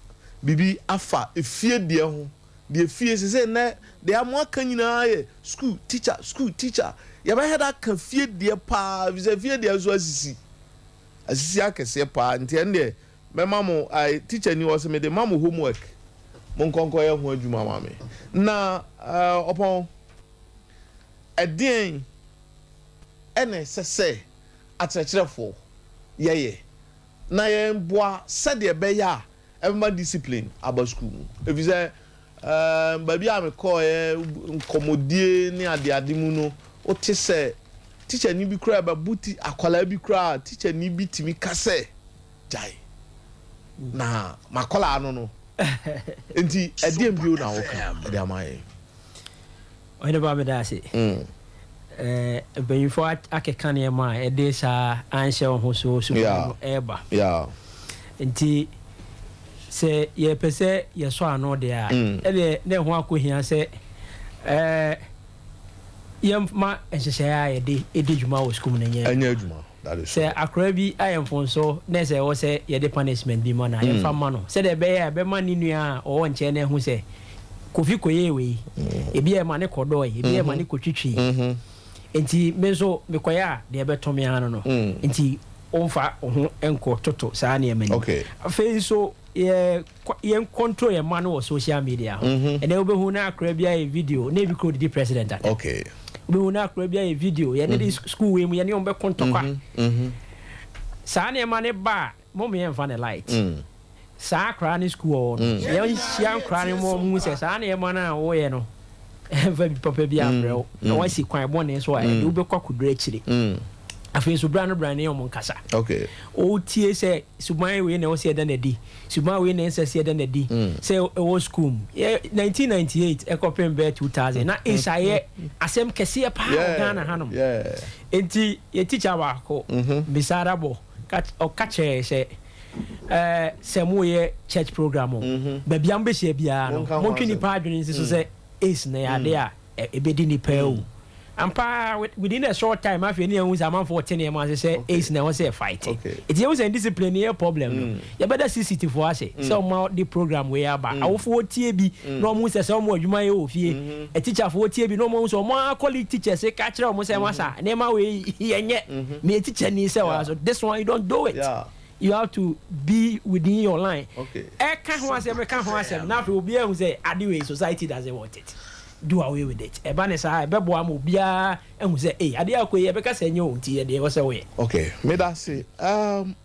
biribi afa efie deɛ ho. Deɛ fie sese nnɛ deɛ amo aka nyinaa yɛ school teacher, school teacher. Yɛbɛhyɛ da aka fie deɛ paa, efisɛ fie deɛ nso asisi asisi akɛseɛ paa. Nti ɛno deɛ mɛma mo ayi teacher ni wɔ sɛ mede ma mo homework, mo nkɔnkɔ yɛ ho adwuma ma me. Na ɔpɔn ɛdeɛn ɛna ɛsɛ sɛ akyerɛkyerɛfoɔ yɛyɛ na yɛn boa sɛdeɛ ɛbɛyɛ a ɛbɛma discipline aba school mu? Efisɛ baabi a mekɔɔɛ nkɔmɔdie ne adeade mu no, wote sɛ teacher ni bi koraa ɛbɛbo ti akwadaa bi koraa, teacher ni bi tumi ka sɛ gyae na makwadaa no. Nti ɛdeɛn bio na woka ɛde ama yɛn? Ɔhene ba meda ase. Eh, mpanyinfoɔ akeka nneɛma a ɛde saa anhyɛ wo ho so suban no ɛreba. Nti sɛ yɛpɛ sɛ yɛsɔ ano deɛ a, ɛdeɛ na ɛho akɔhia sɛ eh, yɛma nhyehyɛeɛ a yɛde di dwuma wɔ sukuu mu no nyɛ adwuma. Sɛ akwadaa bi ayɛ mfomso na sɛ ɛwɔ sɛ yɛde punishment bi ma no a, yɛmfa mma no sɛdeɛ ɛbɛyɛ a ɛbɛma ne nua a ɔwɔ nkyɛn no ahu sɛ Kofi kɔyɛɛ wei. Ebi a ɛma no kɔdɔe, ebi a ɛma no kɔtwitwii. Enti me nso mekɔyɛ a, deɛ ɛbɛto me ara no no. Enti womfa wo ho nkɔtoto saa nneɛma no mu. Afei nso, yɛ yɛn control yɛn mma no wɔ social media ho. Ɛnɛ wobɛhu na akora bi ayɛ video na ebi kura odidi president atɛm. Wobɛhu na akora bi ayɛ video yɛne de school wei mu yɛne wɔn bɛko ntɔkwa. Saa nneɛma no ba a mo mo yɛmfa no light. Saa akora ne school ɔwɔ no yɛnhyia nkora no ma wɔn hu sɛ saa nneɛma no a wɔyɛ no ɛmfa bi papa bi ambrɛ wo na wasi kwan bɔne so a ɛde wobɛkɔ akɔduru akyire. Afei nso bra no bra ne wɔn nkasa. Wotie sɛ suban wei na ɛwɔ sɛ yɛda no adi, suban wei na ɛnsɛ sɛ yɛda no adi sɛ ɛwɔ sukuu mu. Yɛ 1998 ɛkɔpem bɛyɛ 2000 na AIDS ayɛ asɛm kɛseɛ paa wɔ Ghana hanom. Enti yɛ tikya baako, Miss Arabo, ɔka kyerɛɛ sɛ ɛɛ sɛ moyɛ church program o, baabi a mobɛhyia biara no, montwe nnipa adwene nsi so sɛ AIDS no yɛ adeɛ a ɛbɛdi nnipa awu. Ampa ara, within a short time afei ne yɛhu sɛ amanfoɔ te nneɛma ase sɛ AIDS na ɛwɔ sɛ yɛfight. Nti yɛhu sɛ indiscipline no yɛ problem no. Yɛbɛda CCT foɔ ase sɛ wɔn de program wei aba. Awofoɔ tie bi na wɔn hu sɛ sɛ wɔn wɔ adwuma yɛ wɔ fie. Atikyafoɔ tie bi na wɔn ahu sɛ wɔn ara colleague teachers ka kyerɛ wɔn sɛ masa nneɛma wei yɛnyɛ. Meyɛ teacher ni sɛ wɔn so this one you don't do it. You have to be within your line. Ɛka ho asɛm ɛka ho asɛm na afei obiara ahu sɛ ade wei society doesn't want it. Do away with it. Ɛba ne saa a ɛbɛboa ama obiara ahu sɛ ei adeɛ akɔ yi ɛbɛka sɛ ɛnyɛ o nti yɛ deɛ ɛwɔ sɛ woyɛ. Okay, meda ase. Um,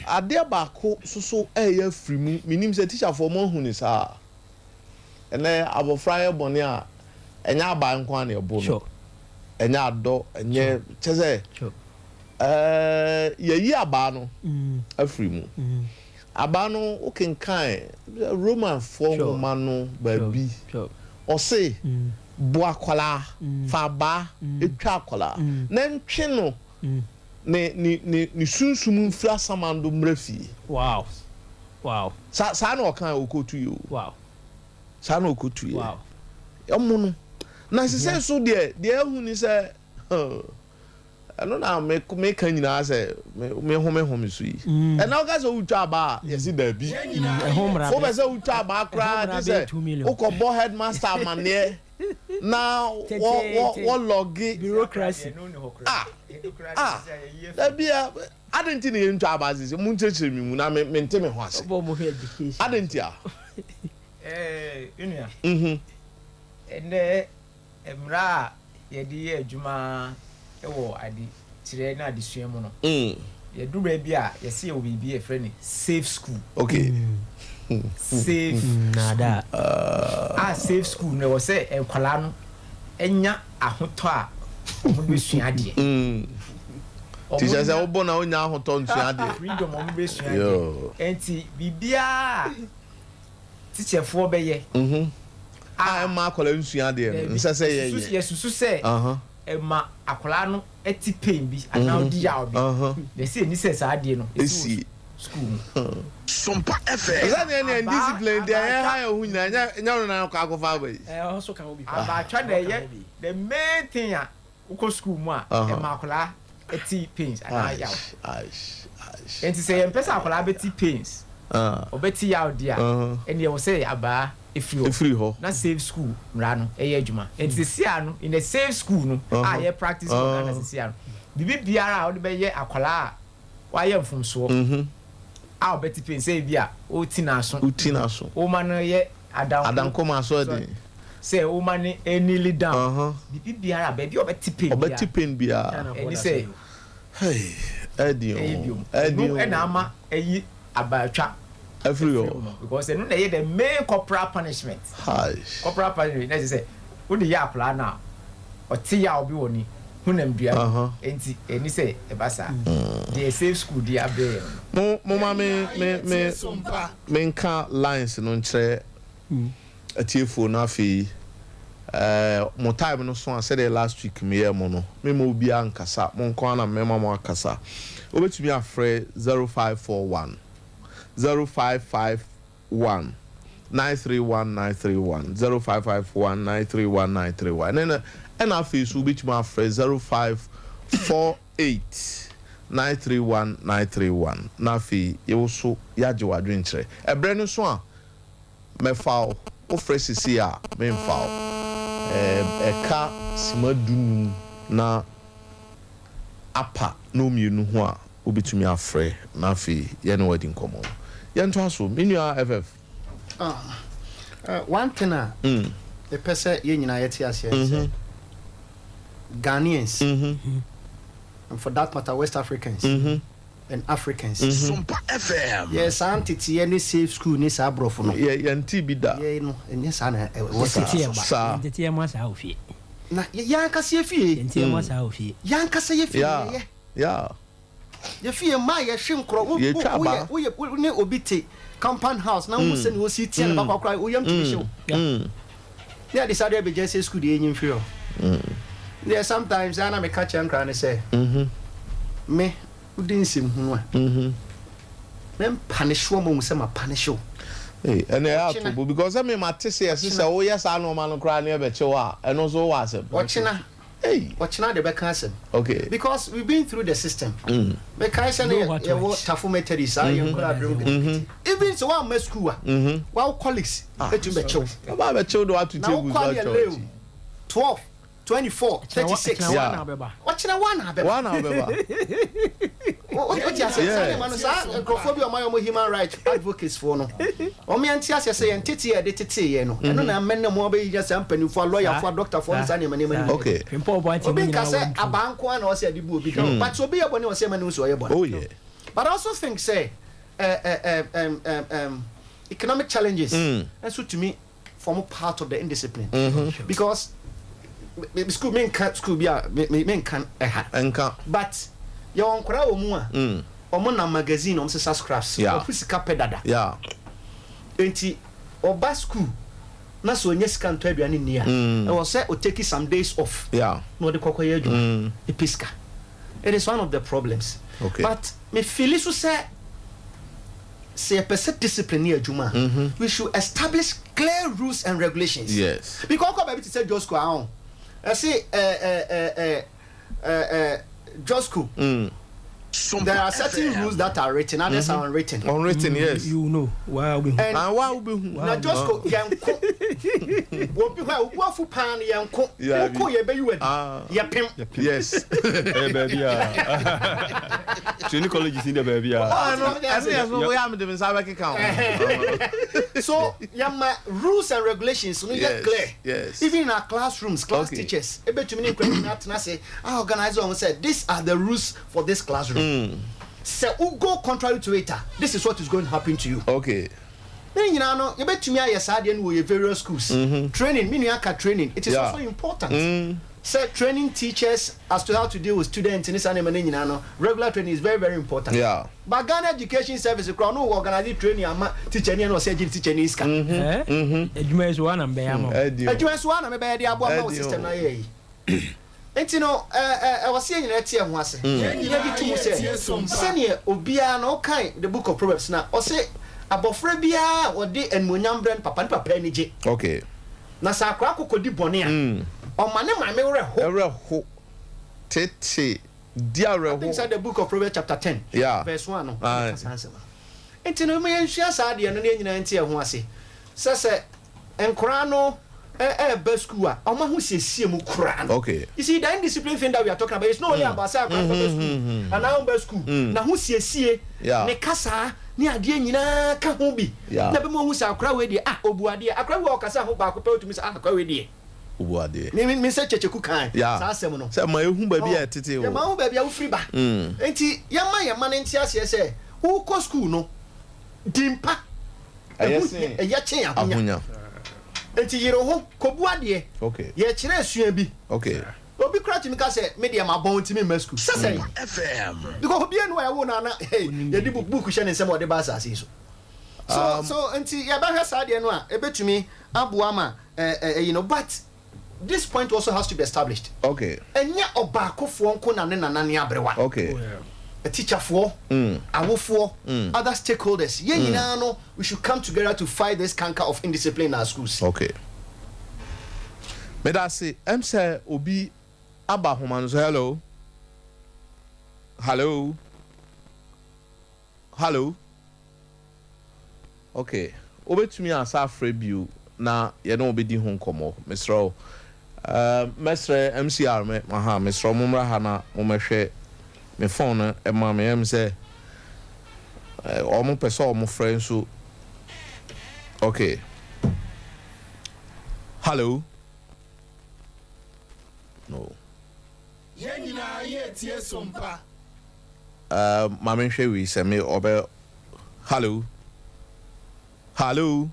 adeɛ baako soso ɛyɛ afiri mu, menim sɛ tikyafoɔ mo ahu ne saa. Ɛnɛ abɔfra yɛ bɔne a, ɛnyɛ abaa nko ara na ɛbo no. Sure. Ɛnyɛ adɔ, ɛnyɛ, Sure. kyɛ sɛ, Sure. Ɛɛ, yɛayi abaa no afiri mu. Abaa no, wokenkan Romanfoɔ nwoma no baabi, ɔse, Bo akwadaa, fa abaa twa akwadaa, na ntwe no ne, ne, ne, ne sunsum mfiri asamando mmra fie. Wow. Wow. Sa, saa na ɔkae, ɔkɔtuiɛ o. Wow. Saa na ɔkɔtuiɛ. Wow. Ɔmo no. Na sesei so deɛ, deɛ ahu ne sɛ, huh. Ɛno na me meka nyinaa sɛ me me home home so yi. Ɛna woka sɛ wotwa abaa a yɛse daabi. Wopɛ sɛ wotwa abaa koraa gye sɛ wokɔbɔ headmaster amaneɛ na wɔ wɔ wɔ lɔge. Bureaucracy. Ah ah daabi a adɛn nti na yɛntwa abaa sisi monkyerɛkyerɛ me mu na me mente me ho ase. Adɛn nti a? Ɛɛ nua. Ɛnɛ Mmara a yɛde yɛ adwuma wɔ adekyerɛ ne adesua mu no, yɛdu baabi a yɛse yɛwɔ biribi a yɛfrɛ no safe school. Okay. Safe school. A safe school no ɛwɔ sɛ nkwadaa no nya ahotɔ a wɔde bɛsua adeɛ. Ti sɛ sɛ wobɔ na wonya ahotɔ nsua adeɛ. Freedom wɔn bɛsua adeɛ. Nti biribiara a tikyɛfoɔ bɛyɛ. A ɛmma akwadaa nsua adeɛ no, nsɛ sɛ yɛyɛ. Yɛsusu sɛ ɛma akwadaa no ti pain bi anaa ɔdi yaw bi. Na ɛsɛ ɛni sɛ saa adeɛ no ɛsi wɔ sukuu mu. Sompa FM. Sɛ neɛ neɛ indiscipline deɛ ɛyɛ ha yɛ ho nyinaa ɛnyɛ ɛnyɛ ɔno na akɔ akɔfa aba yi. Abaatwa na ɛyɛ the main thing a Wokɔ sukuu mu a, ɛma akwadaa ti pains anaa yaw. Enti sɛ yɛmpɛ sɛ akwadaa bɛti pains, ɔbɛti yaw deɛ a, ɛnneɛ ɛwɔ sɛ abaa firi hɔ na safe school mmara no yɛ adwuma. Enti seesei ara no, in the safe school no a yɛ practice wɔ Ghana seesei ara no, biribi biara a wode bɛyɛ akwadaa a wayɛ mfomsoɔ a ɔbɛti pains, sɛ ebi a woti n'aso, woma no yɛ Adanko. Adanko ma aso ɛden. Sɛ wo ma no kneel down. Biribi biara baabi a ɔbɛte pain biara. Ɔbɛte pain biara. Ɛni sɛ. Hey, ɛden o. Ɛyɛ biom. Ɛden o. Ɛno na ama ɛyi abaatwa. Afiri hɔ. Because ɛno na ɛyɛ the main corporal punishment. Haish. Corporal punishment na ɛkyerɛ sɛ wode yɛ akwadaa no a ɔte yaw bi wɔ ne honamdua mu. Enti ɛni sɛ ɛba saa. Deɛ safe school de abrɛ yɛn no. Mo mo ma me me me. Menka lines no nkyerɛ atiefoɔ no afei. Mo time no so a, sɛdeɛ last week meyɛɛ mo no, memma obiara nkasa, mo nko ara na mɛma mo akasa. Wobɛtumi afrɛ 0541 0551 931 931, 0551 931 931, ɛne ɛna afei so wobɛtumi afrɛ 0548 931 931, na afei yɛwo so yɛagye w'adwenkyerɛ. Ɛberɛ no so a mɛfa wo, wofrɛ sisi a memfa wo. Ɛka sima 15 na apa na omienu ho a, wobɛtumi afrɛ na afei yɛne wadi nkɔmmɔ no. Yɛntoa so, me nua FF. One thing a mepɛ sɛ yɛn nyinaa yɛte aseɛ ne sɛ Ghanaians and for that matter West Africans and Africans, Sompa FM. yɛ saa nteteɛ ne safe school ne saa aborɔfo no, yɛnte bi da. Yɛ no ɛnyɛ saa na ɛwɔ saa. Yɛnteteɛ ba. Saa. Yɛnteteɛ ma saa wɔ fie. Na yɛn ankasa yɛ fie, Yɛnteɛ ma saa wɔ fie. yɛn ankasa yɛ fie, yɛyɛ yɛ fie mmaa yɛhwe nkorɔ wo Yɛtwa wo aba. woyɛ woyɛ wo ne obi te compound house na wo sɛ ne osi tia ne ba kɔkora woyam tumi hyew ne ade saa deɛ bɛgya sɛ school deɛ ɛnyi mfiri hɔ deɛ. Sometimes ana meka kyerɛ nkora ne sɛ me wodi nsɛm hunu a, mempunish wo ma hu sɛ mapunish wo. Hey, ɛnna ɛyɛ Ɔkyena. ato bo because ɛmi ma te se ɛsi sɛ woyɛ saa nneɛma no koraa ne ɛbɛkye wo a, ɛno nso wɔ asɛm. Ɔkyena. Hey. Ɔkyena de bɛka asɛm because we been through the system. Mekae sɛ ne Know what yɛwɔ works. Tafo Methodist saa yɛ nkora adrom ketekete, even sɛ woamma school a, wawo colleagues ɛtumi bɛkyew. Ɔba abɛkyew de wato Na table wokɔ so a ne atwa yɛ w'akyi. 12, 24, 36. Ɔkyena wa na abɛba. Ɔkyena wa na abɛba. Wa na ɔbɛba. Wote aseɛ? Saa nneɛma no, saa nkurɔfoɔ bi a ɔmayɛ ɔmo human rights advocates foɔ no, ɔmo yɛnte aseɛ sɛ yɛn tete yɛ de tete yɛ no, ɛno na amɛ ne mo ɔbɛyinya saa mpanimfoɔ, lɔyafoɔ, adɔktafoɔ ne saa nneɛma no. Pimpɔ bɔ ati Obi mu nka nyinaa sɛ wɔn tu. abaa nko ara na ɔsɛ yɛde bu obi dɔn, but sɛ obi yɛ bɔne, ɔsɛ ɛma ne ho sɛ ɔyɛ bɔne. But I also think say economic challenges nso tumi form part of the indiscipline because me school, me nka school bi a me nka ɛha, Nka. but yɛwɔ nkwadaa wɔ mu a ɔmo nam magazine, ɔmo sesa scraps. Ɔmo sika pɛ dada. Nti ɔba school na sɛ ɔnyɛ sika ntɔ aduane nni a, ɛwɔ sɛ ɔtake some days off na ɔde kɔkɔ yɛ adwuma ɛpɛ sika. It is one of the problems. But me feel so sɛ yɛpɛ sɛ discipline ne adwuma a, we should establish clear rules and regulations. Because ɔkɔ baabi te sɛ Josco ahɔ, ɛse ɛ ɛ ɛ ɛ ɛ ɛ Josco, there are certain rules that are written, others are unwritten. Unwritten, yes. You know waa obi hu. And Ah, wa wobɛhu. na Josco yɛnko obi hɔ a obu afu paa no, yɛnko woko yɛbɛyi wadi. Yɛpem. Ɛyɛ baabi a training college si dɛ baabi a. Ah, no, ɛno yɛ so woyɛ a mede me nsa bɛkeka ho. So yɛma rules and regulations no yɛ clear. Even in our classrooms, class teachers ebetumi ne nkura nyinaa tena ase a organize wɔn sɛ these are the rules for this classroom. Sɛ o go contrary to it a, this is what is going to happen to you. Ne nyinaa no, yɛbɛtumi ayɛ saa adeɛ no wɔ yɛ various schools. Training, me nua ka training, it is also important sɛ training teachers as to how to deal with students ne saa nneɛma no nyinaa no, regular training is very, very important. But Ghana Education Service kura ɔno wɔ organize training ama teacher ni, ɛna ɔsɛ agye teacher ni sika. Adwuma yi so wa na mbɛyɛ ama wo. Ɛdi o. Adwuma nso wa na mebɛyɛ de aboa ma wo Ɛdi o. system na yɛ yi. Nti no ɛ ɛ ɛwɔ sɛ yɛn nyinaa te ɛho ase, yɛn nyinaa gye to mu sɛ sɛneɛ obiara na ɔkan the Book of Proverbs na ɔsɛ abɔfra biara a ɔde animuonyam brɛ no papa, ne papa ani gye. Na sɛ akora akokɔ di bɔne a, ɔma ne maame werɛ ho. Ɛwerɛ ho tete di I think awerɛho. sɛ the Book of Proverbs chapter 10 verse 1 no, ɛka saa nsɛm no. Nti no ma yɛnsua saa adeɛ no na yɛn nyinaa nte ɛho ase sɛ nkoraa no ɛɛba school a, ɔmo ho siesie mu koraa no. You see, the indiscipline thing that we are talking about is not only about sɛ akora bɛba school anaa ɔmba school, na ho siesie, ne kasa ne adeɛ nyinaa ka ho bi na bɛma ohu sɛ akora wei deɛ, ah, obu adeɛ. Akora wei a ɔkasa ho baako pɛ, otumi sɛ, ah, akora wei deɛ, Obu adeɛ. me sɛ kyekyeku kan saa asɛm no. Sɛ ma ehu baabi a ɛtete yɛma wɔ. ho baabi a wofiri ba. Nti yɛma yɛma no nte aseɛ sɛ wokɔ school no, di mpa. Ɛyɛ ɛho sen ɛyɛ kyɛn ahonya. Ahonya. Nti yere ho kɔbu adeɛ. Yɛkyerɛ asua bi. Obi kora tumi ka sɛ me deɛ mabɔn, ntumi mma school sɛ sɛn FM. because obi enu a ɛwo na ana, hey, yɛde book hyɛ ne nsɛm a ɔde ba asase yi so so so nti yɛbɛhwɛ saa deɛ no a, ebɛtumi aboa ma ɛ ɛ ɛyi no, but This point also has to be established. Ɛnyɛ ɔbaakofoɔ nko na ne nana ne aberewa. Atikyafoɔ, awofoɔ, other stakeholders, yɛn nyinaa no, we should come together to fight this canker of indiscipline in our schools. Okay. Meda ase. Ɛm sɛ obi aba ahoma no so. Hello. Hello. Hello. Okay. Wobɛtumi asa afrɛ bio na yɛne wo bɛdi ho nkɔmmɔ. Mesrɛ wo. Mɛsrɛ MCR me aha mesrɛ wo mommra ha na mommɛhwɛ me phone no ɛma me ɛm sɛ wɔn pɛ sɛ wɔn frɛ nso. Okay. Hello. No. Yɛn nyinaa yɛretie Sompa. Uh, ma menhwɛ wei sɛ me ɔbɛ. Hello. Hello.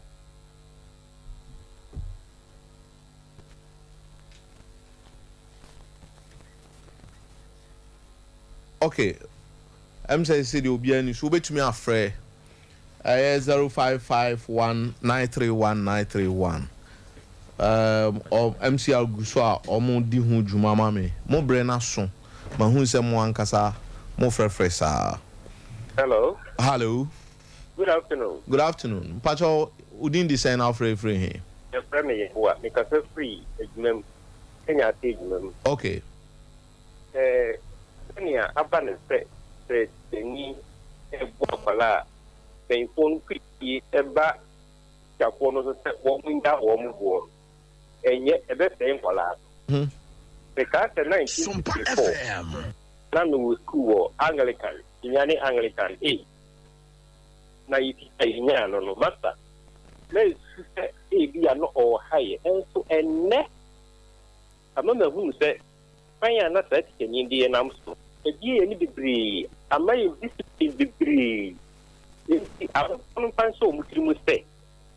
Okay. Ɛm sɛ sɛ deɛ obiara ni so wobɛtumi afrɛ ɛyɛ 0551931931. Um, MCR gu so a wɔn di ho dwuma ma me. Mo brɛ no aso. Mahu sɛ mo ankasa mo frɛfrɛ saa. Hello. Hello. Good afternoon. Good afternoon. Mpakyɛw, wo din de sɛn na wofrɛ firi he? Yɛfrɛ me Yehowa. Mekasa firi adwuma mu, Kenya ase adwuma mu. Okay. Ɛɛ, sɛnea aba no sɛ, sɛ tikyani rebo akwadaa a, mpanyimfoɔ no pue ba tikyafoɔ no so sɛ wɔnnyaa wɔn boɔ no, ɛnyɛ, ɛbɛsɛe nkwadaa no. Mekaa sɛ 1964, na mewɔ sukuu wɔ Anglican, Sunyani Anglican, ei, na yɛ tikya yɛnyaa no no, masta, na ɛsu sɛ ebia na ɔreha yɛ, nso ɛnnɛ, ama mahunu sɛ kwan a na saa tikyani de yɛn nam so no, abue yɛn ani bebree, ama yɛn discipline bebree. Enti awofoɔ no mfa nhyɛ wɔn tiri mu sɛ,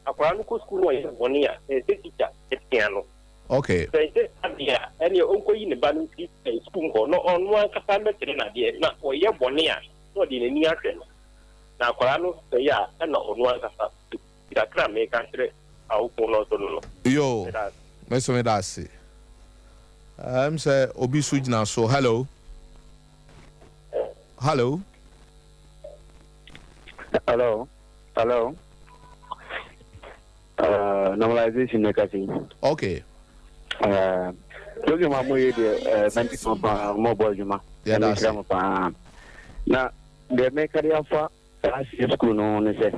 akwadaa no kɔ sukuu na ɔyɛ bɔne a, ɛsɛ sɛ tikya tea no. Sɛ ɛnte saa deɛ a, ɛnneɛ ɔnkɔyi ne ba no mfiri sukuu mu hɔ na ɔno ankasa mmɛkyerɛ no adeɛ, na ɔyɛ bɔne a, na ɔde n'ani ahwɛ no. Na akwadaa no sɛe a, ɛnna ɔno ankasa bɛwu. Kakra a meka kyerɛ awofoɔ no nso no no. Yoo, Meda ase. me nso meda ase. Ɛm sɛ obi so gyina so. Hello. Hello. Hello. Hello. Normalization ne kasi. Okay. Program a moyɛ deɛ mɛnti mo paa mɔbɔ adwuma. Yɛda ase. Mo paa. Na deɛ mɛka de afa saa safe school no ho ne sɛ,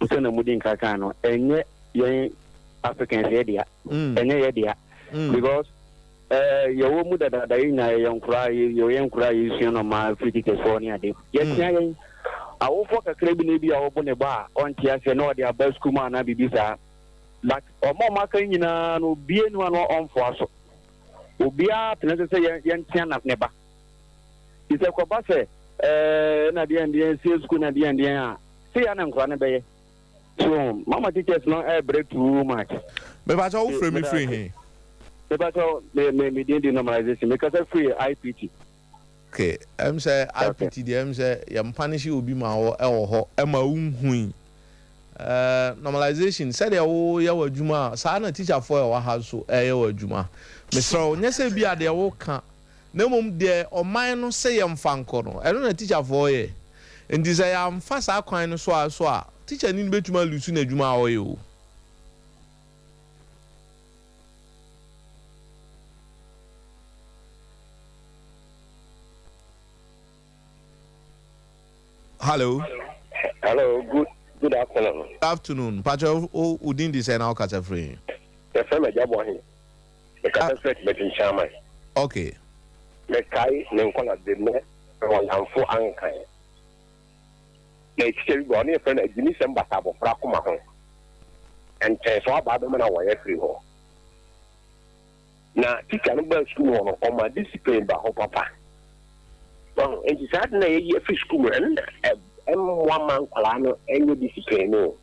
sɛ na mudi nka kan no, ɛnyɛ yɛn Africans yɛ dea. Ɛnyɛ yɛ dea. Because yɛwɔ mu dadaada yɛn nyinaa yɛyɛ nkoraa yɛyɛ nkoraa yɛsua nɔma firi teachersfoɔ ne ade. Yɛtea yɛn awofoɔ kakra bi na ebi a wɔbo ne ba a ɔnte aseɛ na ɔde aba sukuu mu anaa biribi saa. But ɔma ɔma aka nyinaa no obiara ni hɔ a na ɔmfoa so. Obiara pene so sɛ yɛntea na ne ba. Nti sɛ kɔba sɛ ɛɛ na deɛn deɛn sie sukuu na deɛn deɛn a sɛ yɛ na nkora no bɛyɛ. So mama teachers no ɛbrɛ too much. Mepakyɛ wo frɛ me firi he? Mepakyɛ me me me din di normalization. Mekasa firi IPT. Okay, ɛm sɛ IPT deɛ ɛm sɛ yɛn mpanishe obi ma wɔ ɛwɔ hɔ ɛma wo nhui. Ɛɛ normalization sɛdeɛ wo yɛ wɔ adwuma a saa na teacher foɔ ɛwɔ ha nso ɛyɛ wɔ adwuma. Mesrɛ wo nyɛ sɛ bi a deɛ wo ka na mmom deɛ ɔman no se yɛmfa nkɔ no, ɛno na tikyafoɔ yɛ. Enti sɛ yɛamfa saa kwan no so a so a, tikyani no bɛtumi alusu n'adwuma a ɔyɛ o. Hello. Hello, good good afternoon. Good afternoon. Mpakyɛ wo wo din de sɛn na wokasa firi he? Yɛfrɛ me Agya Boahe. Mekasa firi Atimatim Kyaman. Okay. Mekae me nkwadaa mu mewɔ nnamfo ankan. Na tikya bi ba ɔno yɛfrɛ no agyimisɛm bata abɔfra akoma ho. Ntɛnso abaa bɛma no awɔe afiri hɔ. Na tikya no baa sukuu mu hɔ no ɔma discipline ba hɔ papa. Wahu? Nti saa ade no a yɛyi afiri sukuu mu no ɛno na ɛmmoa ma nkwadaa no nyɛ discipline no o.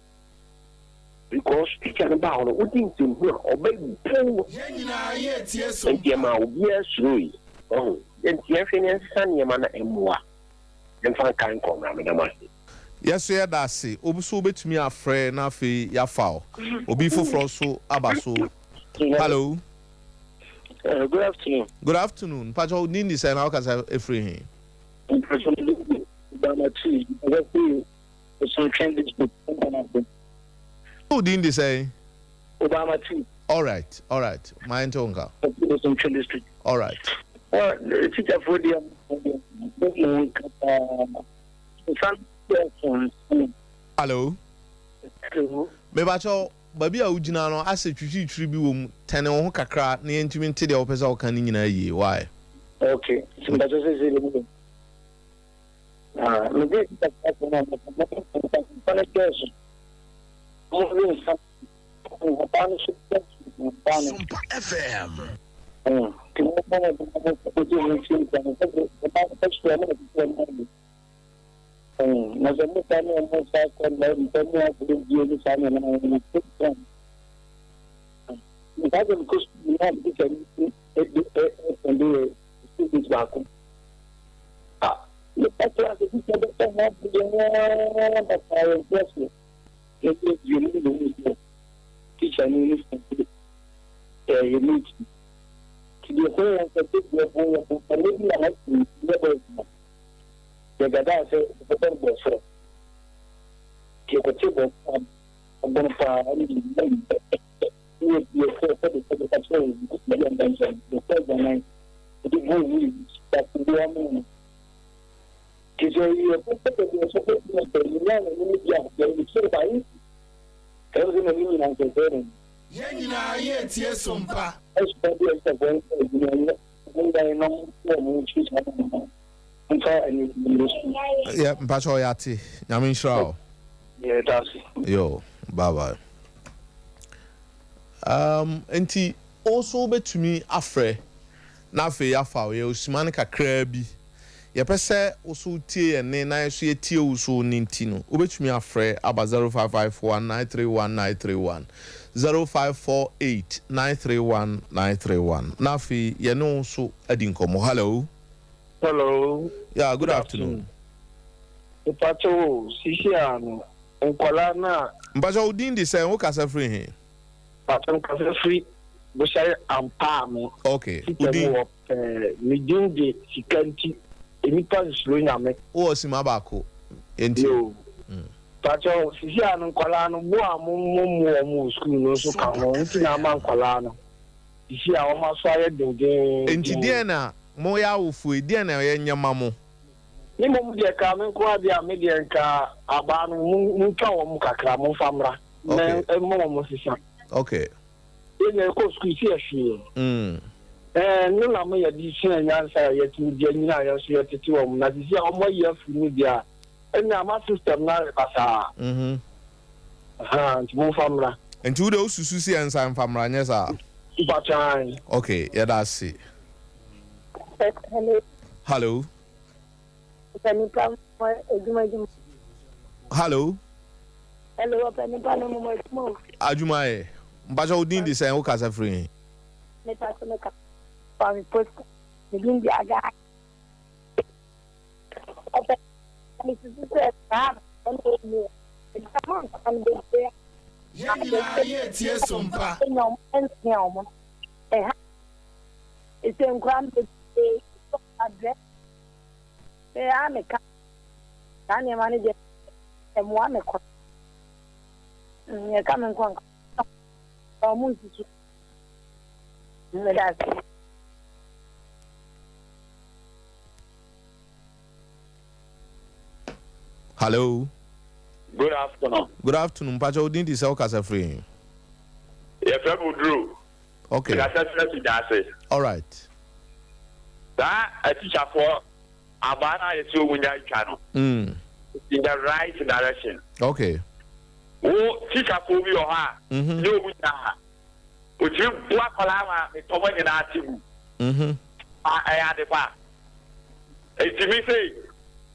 Because teacher no baa hɔ no wodi nsɛmhunu a ɔbɛ bu nti ɛma obiara suroi wahu nti yɛnhwɛ ne yɛnsesa nneɛma na ɛmmoa mfa nka nkɔ mmra meda mo ase. Yɛso yɛda ase. Wo nso wobɛtumi afrɛ na afei yɛafa wo. Obi foforɔ nso aba so. Hello. Good afternoon. Good afternoon. Mpakyɛ wo din de sɛn na wokasa ɛfiri he? Mpakyɛ me din de Obama Tui. Mekasa firi Osantwɛn district Nkanase. Wo din de sɛn? Obama Tui. Alright, alright. Ma yɛnte wo nka. Ɛfiri Osantwɛn district. Alright. Teacherfoɔ deɛ mo deɛ mo mo nka paa. Nsa no dɔɔso nsa. Hello. Hello. Mepakyɛ Baabi a wogyina no, asɛ twitwiritwiri bi wɔ mu. Tɛne wo ho kakra na yɛntumi nte deɛ wopɛ sɛ woka no nyinaa yie. Why? Ok, nti mpakyɛ seesei deɛ mo Ah, me de sika asɛm a mɛka, mɛka nsa nsa no dɔɔso. Mo de nsa nsa no so dɔɔso nsa no. Sompa FM. Nti mo bɔ mo bɔ mo bɔ mo mo nti nsa no sɛ ɔba ɛhyia mo na ɛsɛ mo ayɛ. Na sɛ mo saa ne ɔmo saa kɔ na mpa mu aforo bie ne saa nneɛma no no program. Nka sɛ mekɔ sukuu na teacher no ɛde ɛsɛnde yɛ student baako. Ah, meka class teacher bɛtɔ ho abere basaa yɛn nte aseɛ. Yɛde bie mu na ɔmu sɛ teacher no ne sɛnde ɛyɛ mate. Nti deɛ ɛkɔyɛ yɛn sɛ deɛ ɛbɔ yɛ bɔ ɛnɛ bi na high school yɛ bɔ adwuma. Yɛgadaa sɛ yɛbɛbɔ no bɔɔforɔ. Nti yɛkɔtee bɔɔforɔ a abɔn paa ne yɛn ne yɛkɔɔ sɛde sɛde ka kyerɛɛ yɛn yɛn nkyɛn yɛkɔɔ agyanan yɛde guu wii baako biara mu no. Nti sɛ yɛkɔ sɛ baabi a ɛsɛ sɛ sɛ yɛnyaa yɛn anim di a yɛde kyerɛ ba yi ɛwɔ sɛ n'anim nyinaa nsɛsɛɛ n'anim. Yɛn nyinaa yɛretie Sompa. Ɛsɛ bi a ɛsɛ sɛ wɔn adwuma nyɛ wɔn dan na wɔn wɔn akyi saa na Mfa anigye nsu. Yɛ mpakyɛw yɛate Nyame nhyira wo. Yɛdase. Yo bye bye um nti wo nso wobɛtumi afrɛ na afei yɛafa wo yɛ osima no kakraa bi yɛpɛ sɛ wo so wotie yɛn nne na yɛ so yɛtie wo so wo nne nti no wobɛtumi afrɛ aba 0551 931 931 0548 931 931 na afei yɛne wo nso adi nkɔmmɔ hello. Hello. Yeah, good afternoon. Mpakyɛ o, sisi a no, nkwadaa no a. Mpakyɛ wo din de sɛn, wo kasa firi he? Mpakyɛ me kasa firi Bohyɛre Ampaame. Okay, wo din? Wɔ pɛɛ, me din de Sika nti, nnipa nsuro Nyame. Wo wɔ sima baako, nti. Yoo. Mpakyɛ sisi a no nkwadaa no, bo a mo mo mo wɔn wɔ sukuu no nso ka ho, nti na ama nkwadaa no, sisi a wɔn aso ayɛ dendeenden. Nti deɛn na Mo yɛ awofoɔ yi, deɛn na yɛnyɛ ma mo? Me mmom deɛ ka me nko ara deɛ a, me deɛ nka abaa no montwa wɔn mu kakra, momfa mmra na ɛmma wɔn nsesa. Okay. Yɛn nyinaa yɛkɔɔ sukuu sɛ yɛhwee yɛn. Mm. Ɛɛ no na mo yɛde sua nyansa a yɛtumi de anyina a yɛn nso yɛtete wɔn na sisi a wɔn ayi afiri mu deɛ a ɛnna ama system no ayɛ basaa. Mhm. Ahaa nti momfa mmra. Nti wo deɛ wosusu sɛ yɛnsan mfa mmra nyɛ saa? Mpakyɛ ae. Okay, yɛda ase. Hello. Hello. Ɔpɛ nipa mo adwuma adwuma. Hello. Hello, ɔpɛ nipa no mo adwuma o. Adwuma yɛ. Mpakyɛ wo din de sɛn wo kasa firi he? Mepa so meka fa me post. Me din de Aga. Ɔpɛ me susu sɛ saa ɛna ɛmu. Ɛdi mo nkwa no bebree. Yɛn nyinaa yɛretie Sompa. Ɛnya ɔmo ɛnsia ɔmo. Ɛha Ese nkwadaa no bebree sɔ adrɛ me ara meka saa nneɛma no deɛ ɛmmoa me kora mm, ɛka me nko anka ɔmo nsusu meda ase. Hello. Good afternoon. Good afternoon. Mpakyɛ wo din di sɛ wokasa firi he? Yɛfrɛ me Oduro. Okay. Mekasa firi Asugyase. Alright. Saa atikyafoɔ abaa no a yɛsɛ wɔn nya twa no. Mm. It's in the right direction. Okay. Wo tikyafoɔ bi wɔ hɔ a. Mm-hmm. Nyɛ wɔn nyinaa. Otumi bu akwadaa ma ne tɔmɔ nyinaa te gu. Mm-hmm. A ɛyɛ ade pa. Eti mi sei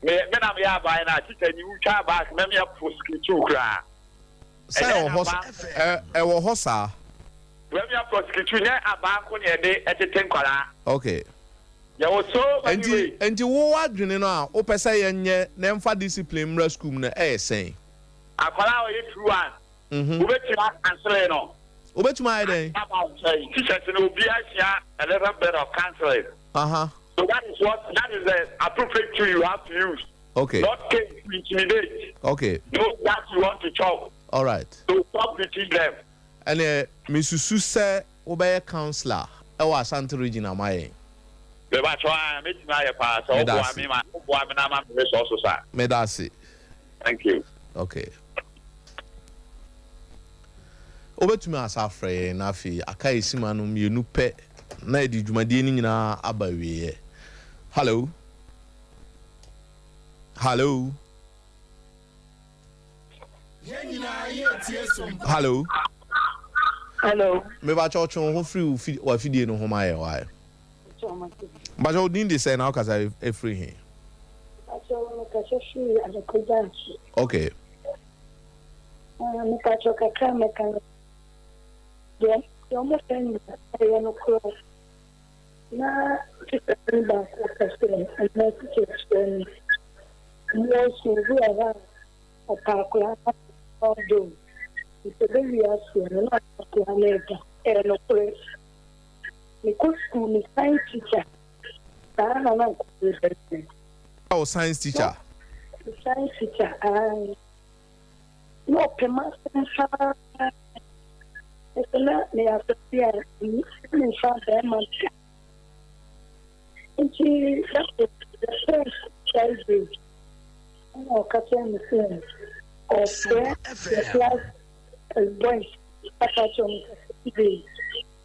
me me na meyɛ aban no a tikya ni wotwa abaa mɛmeyɛ prosecute koraa. Sɛ ɛwɔ hɔ ɛwɔ hɔ saa. Wamia prosecute nyɛ abaa nko na yɛde tete nkwadaa. Okay. Yɛwɔ so many Enti ways. enti wo adwene no a wopɛ sɛ yɛnyɛ na ɛmfa discipline mmra school mu no ɛyɛ sɛn? Akwadaa a ɔyɛ truant, wobɛtumi akansele no. Wobɛtumi ayɛ dɛn? Aba wo nkyɛn. Teachers no obiara sua a little bit of counseling. Aha. So that is what that is the appropriate tool you have to use. Okay. Not cane to intimidate. Okay. Those that you want to chop. All right. So stop beating them. Ɛneɛ mesusu sɛ wobɛyɛ councillor ɛwɔ Ashanti region ama yɛn. Mepakyɛw aa mɛtumi ayɛ paa sɛ woboa me ma woboa me na ama me resources a. Meda ase. Thank you. Okay. Wobɛtumi asa afrɛ yɛn na afei aka esima no mmienu pɛ na yɛde dwumadie no nyinaa aba awieɛ. Hello. Hello. Hello. Hello. Mebakyɛ ɔtwe wo ho firi w'afidie no ho ma yɛ wae. Mebakyɛ wo din de sɛn na wokasa efiri he? Mebakyɛ mekasa firi Adakogya-Akyi. Okay. Mebakyɛ kakra mɛka no deɛ deɛ ɔmo fɛ nyina ɛyɛ no korɔ na tikya no baako ka sɛ ɛnɛ tikyafoɔ no ɔmo wɔ sukuu bi wɔ hɔ a ɔpɛ akwadaa no ɔdɔ o nti ɔbɛwie aseɛ no na ɔne akwadaa no ɛda ɛyɛ nokorɛ mekɔ sukuu me science teacher saa na na nkɔyɛ bɛyɛ Oh, science teacher. Me science teacher, ae. Na ɔpɛ m'asɛm paa. Ɛsɛ na meyɛ asɛm bi a memfa bɛrima da. Nti that was the first Friday. Ɛna ɔka kyerɛ me sɛ ɔfrɛ the class boys aka kyerɛ wɔn sɛ Saturday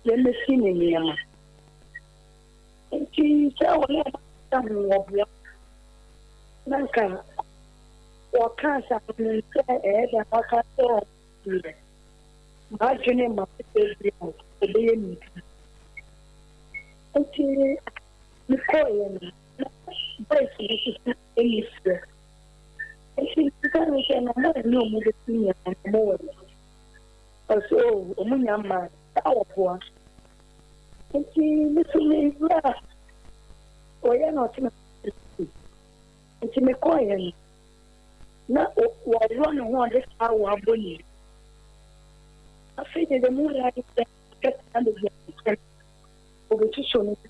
yɛmmɛsi ne nneɛma. Nti sɛ wɔne ɔba ka ho wɔboa na nka wɔkaa saa no sɛ ɛyɛ dɛn waka sɛ ɔdeɛ m'adwene ma sɛ bi a ɔbɛyɛ biribi. Nti mekɔeɛ no na boys no nso so ɛni frɛ. Nti mebisa no sɛ na mo ɛne ɔmo bɛsi nneɛma no mo wɔ he? Ɔse oh ɔmo nya mmaa saa wɔboa. Nti me so me wura ɔyɛ na ɔte me nti mekɔeɛ no na wɔworɔ ne ho ɔde saa wɔ abɔ ne mu. Afei deɛ deɛ mu wura ne sɛ kɛtena baabi a nkyɛn ɔbɛsusu no sɛ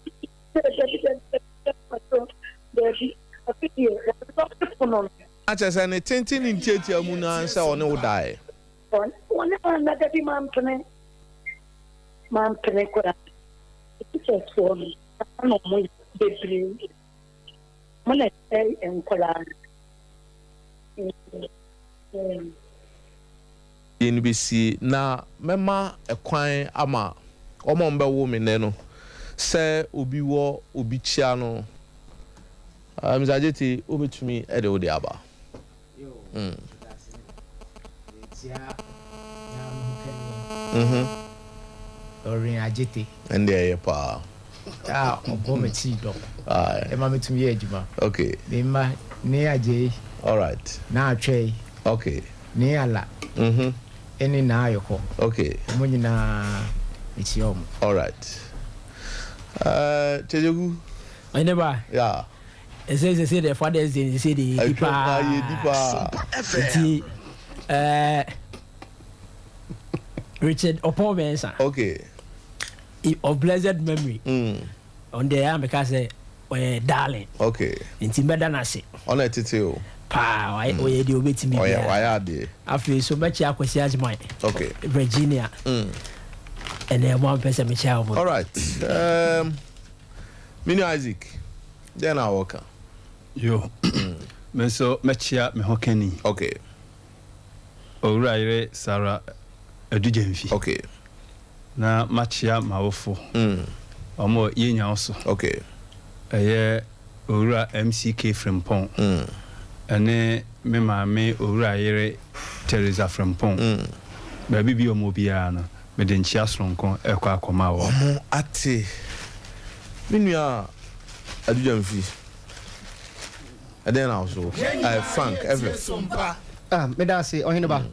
dabi dabi dabi dabi afei deɛ wɔde pono no. Na kyerɛ sɛ ne tenten ne ntiatia mu no ara sɛ ɔne wo daeɛ. Ɔne anna dabi mampene. Mampene koraa. Teachers foɔ no saa na ɔmo yɛ bebree. Ɔmo na ɛsɛe nkwadaa no. Mm. Yei no bɛsie, na mɛma ɛkwan ama wɔn a wɔbɛwo me nnɛ no, sɛ obi wɔ obi kyia no, Mister Adjetey, wobɛtumi de wo deɛ aba. Lorraine Adjetey. Ɛnde ɛyɛ paa. A ɔbɔ m'akyi dɔm. Ɛma metumi yɛ adwuma. Okay. Me mma ne Agyei. All right. Na Atwɛi. Okay. Ne Ala. Mhm. Ɛne Naa Ayɔkɔ. Okay. Wɔn nyinaa mekyia wɔn. All right. Uh, Kyekyeku. Ɔhene ba. Yeah. Ɛsɛ sɛ sɛ deɛ Father's Day no sɛ deɛ yɛdi paa. Yɛdi paa. Nti ɛɛ Richard Opon Mensah. Okay. Of blessed memory. Ɔno deɛ ɛyɛ a meka sɛ ɔyɛ darling. Okay. Nti mɛda no ase. Ɔna ɛtete o. Paa ɔyɛ deɛ ɔbɛtumi biara. Ɔyɛ adeɛ. Afei so mɛkyia Kwasi Agyeman. Okay. Virginia. Ɛnna ɛmo ampɛ sɛ mekyia wɔn. All right. Um, Mini Isaac. Dɛn na wɔka? Yo, me nso mɛkyea me ho kani. Okay. Owura yere Sarah Adu-Gyamfi. Okay. Na makyea m'awofo. Wɔn wɔ Yenyaw so. Okay. Ɛyɛ Owura MCK Frimpong. Ɛne me maame Owura yere Teresa Frimpong. Baabi bi a wɔwɔ biara no, mede nkyea soronko rekɔ akɔma wɔn. Wɔn ate. Me nua Adu Gyamfi, ɛdɛn na wo so? Yɛn Eh, Frank, nyinaa Evan. yɛtie Sompa. Ah, meda ase, ɔhene ba.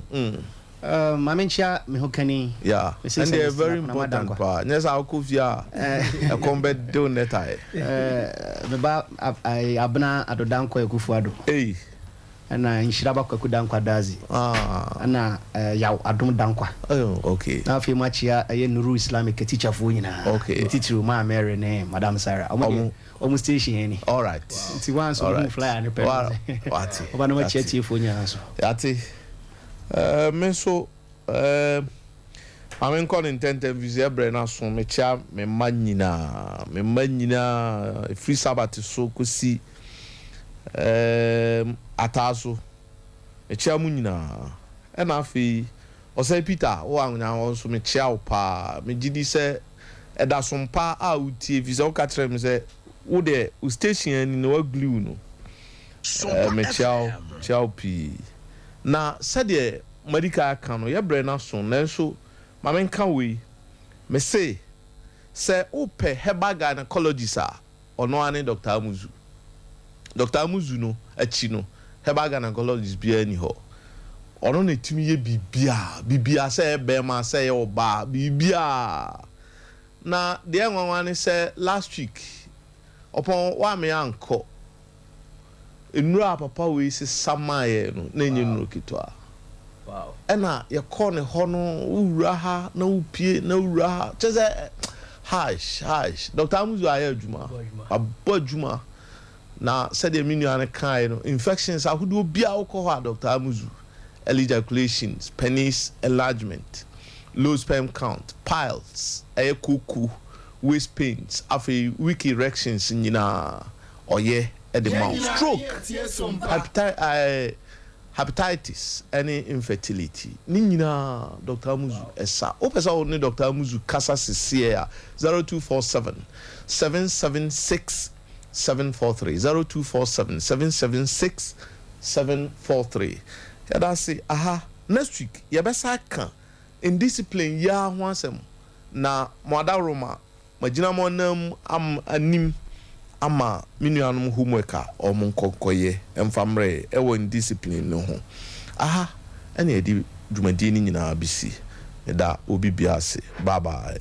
Uh, ma menkyia me ho kani. Yeah, Mrs. ɛnde ɛyɛ Celestina very Konama important Dankwa. paa. Nyɛ sɛ wokɔ fie a, ɛkɔm bɛde wo nnɛ tae. Eh, me ba Ab- ai, Abena Ado Dankwa Akufo-Addo. Ei. Ɛna Nhyira Ba Kwaku Dankwa Dadzie. Ɛna Yaw Adom Dankwa. Oh, okay. Na afei makyia ɛyɛ Nuru Islamic atikyafoɔ nyinaa. Okay. Titiriw Maa Mary ne Madam Sarah. Ɔmo deɛ ɔmo station yɛn ni. All right. Nti once ɔmo hu flyer no pɛ. Wate. Ɔba na makyia tiefoɔ nyinaa nso. Yate. Ɛɛ me nso ɛɛ ma me nkɔ ne ntɛntɛm fi sɛ ɛbrɛ no aso mekyia me mma nyinaa me mma nyinaa ɛfiri Sabat so kɔsi Ɛɛm, ataa so. Mekyea mo nyinaa. Ɛna afei, Ɔsɛe Peter, wo a wonya hɔ nso, mekyea wo paa. Megye di sɛ ɛda som pa a wotie, ɛfiri sɛ woka kyerɛɛ me sɛ wo deɛ, wo station ani no, woaglue no. Ɛɛ, mekyea wo, mekyea wo pii. Na sɛdeɛ madi kan aka no, yɛbrɛ no aso, nanso ma menka wei, mese, sɛ wopɛ herbal gynecologist a, Ɔno ara ne Doctor Amuzu. Doctor Amuzu no akyi no, herbal gynecologist biara nni hɔ. Ɔno na ɛtumi yɛ biribiara, biribiara, sɛ ɛyɛ barima, sɛ ɛyɛ ɔbaa, biribiara. Na deɛ ɛyɛ nwanwa ne sɛ last week, ɔpɔn woamme ankɔ. Nnuro a papa wei sesa maa yɛn no, na ɛnyɛ nnuro ketewa. Ɛna yɛkɔɔ ne hɔ no, wowura ha na wopue na wowura ha. Kyerɛ sɛ, hash, hash. Doctor Amuzu ayɛ adwuma. Wabɔ adwuma. Na sɛdeɛ me nua no kaeɛ no, infections ahodoɔ biara wokɔ hɔ a, Doctor Amuzu, early ejaculations, penis enlargement, low sperm count, piles, ɛyɛ kooko, waist pains, afei weak erections nyinaa. ɔyɛ de ma wo. Stroke, hepatitis ne infertility ne nyinaa Doctor Amuzu sa. Wopɛ sɛ wo ne Doctor Amuzu kasa seseɛ a, 0247 776 743, 0247 776 743. Yɛda ase. Aha, next week yɛbɛsa aka indiscipline yi ara ho asɛm na mo adaworoma Magyina mo ananmu am anim ama me nuanom homework a wɔn nkɔ nkɔyɛ mfa mmerɛ wɔ indiscipline no ho. Aha na yɛde dwumadie no nyinaa bɛsi. Meda obi biara ase. Bye bye.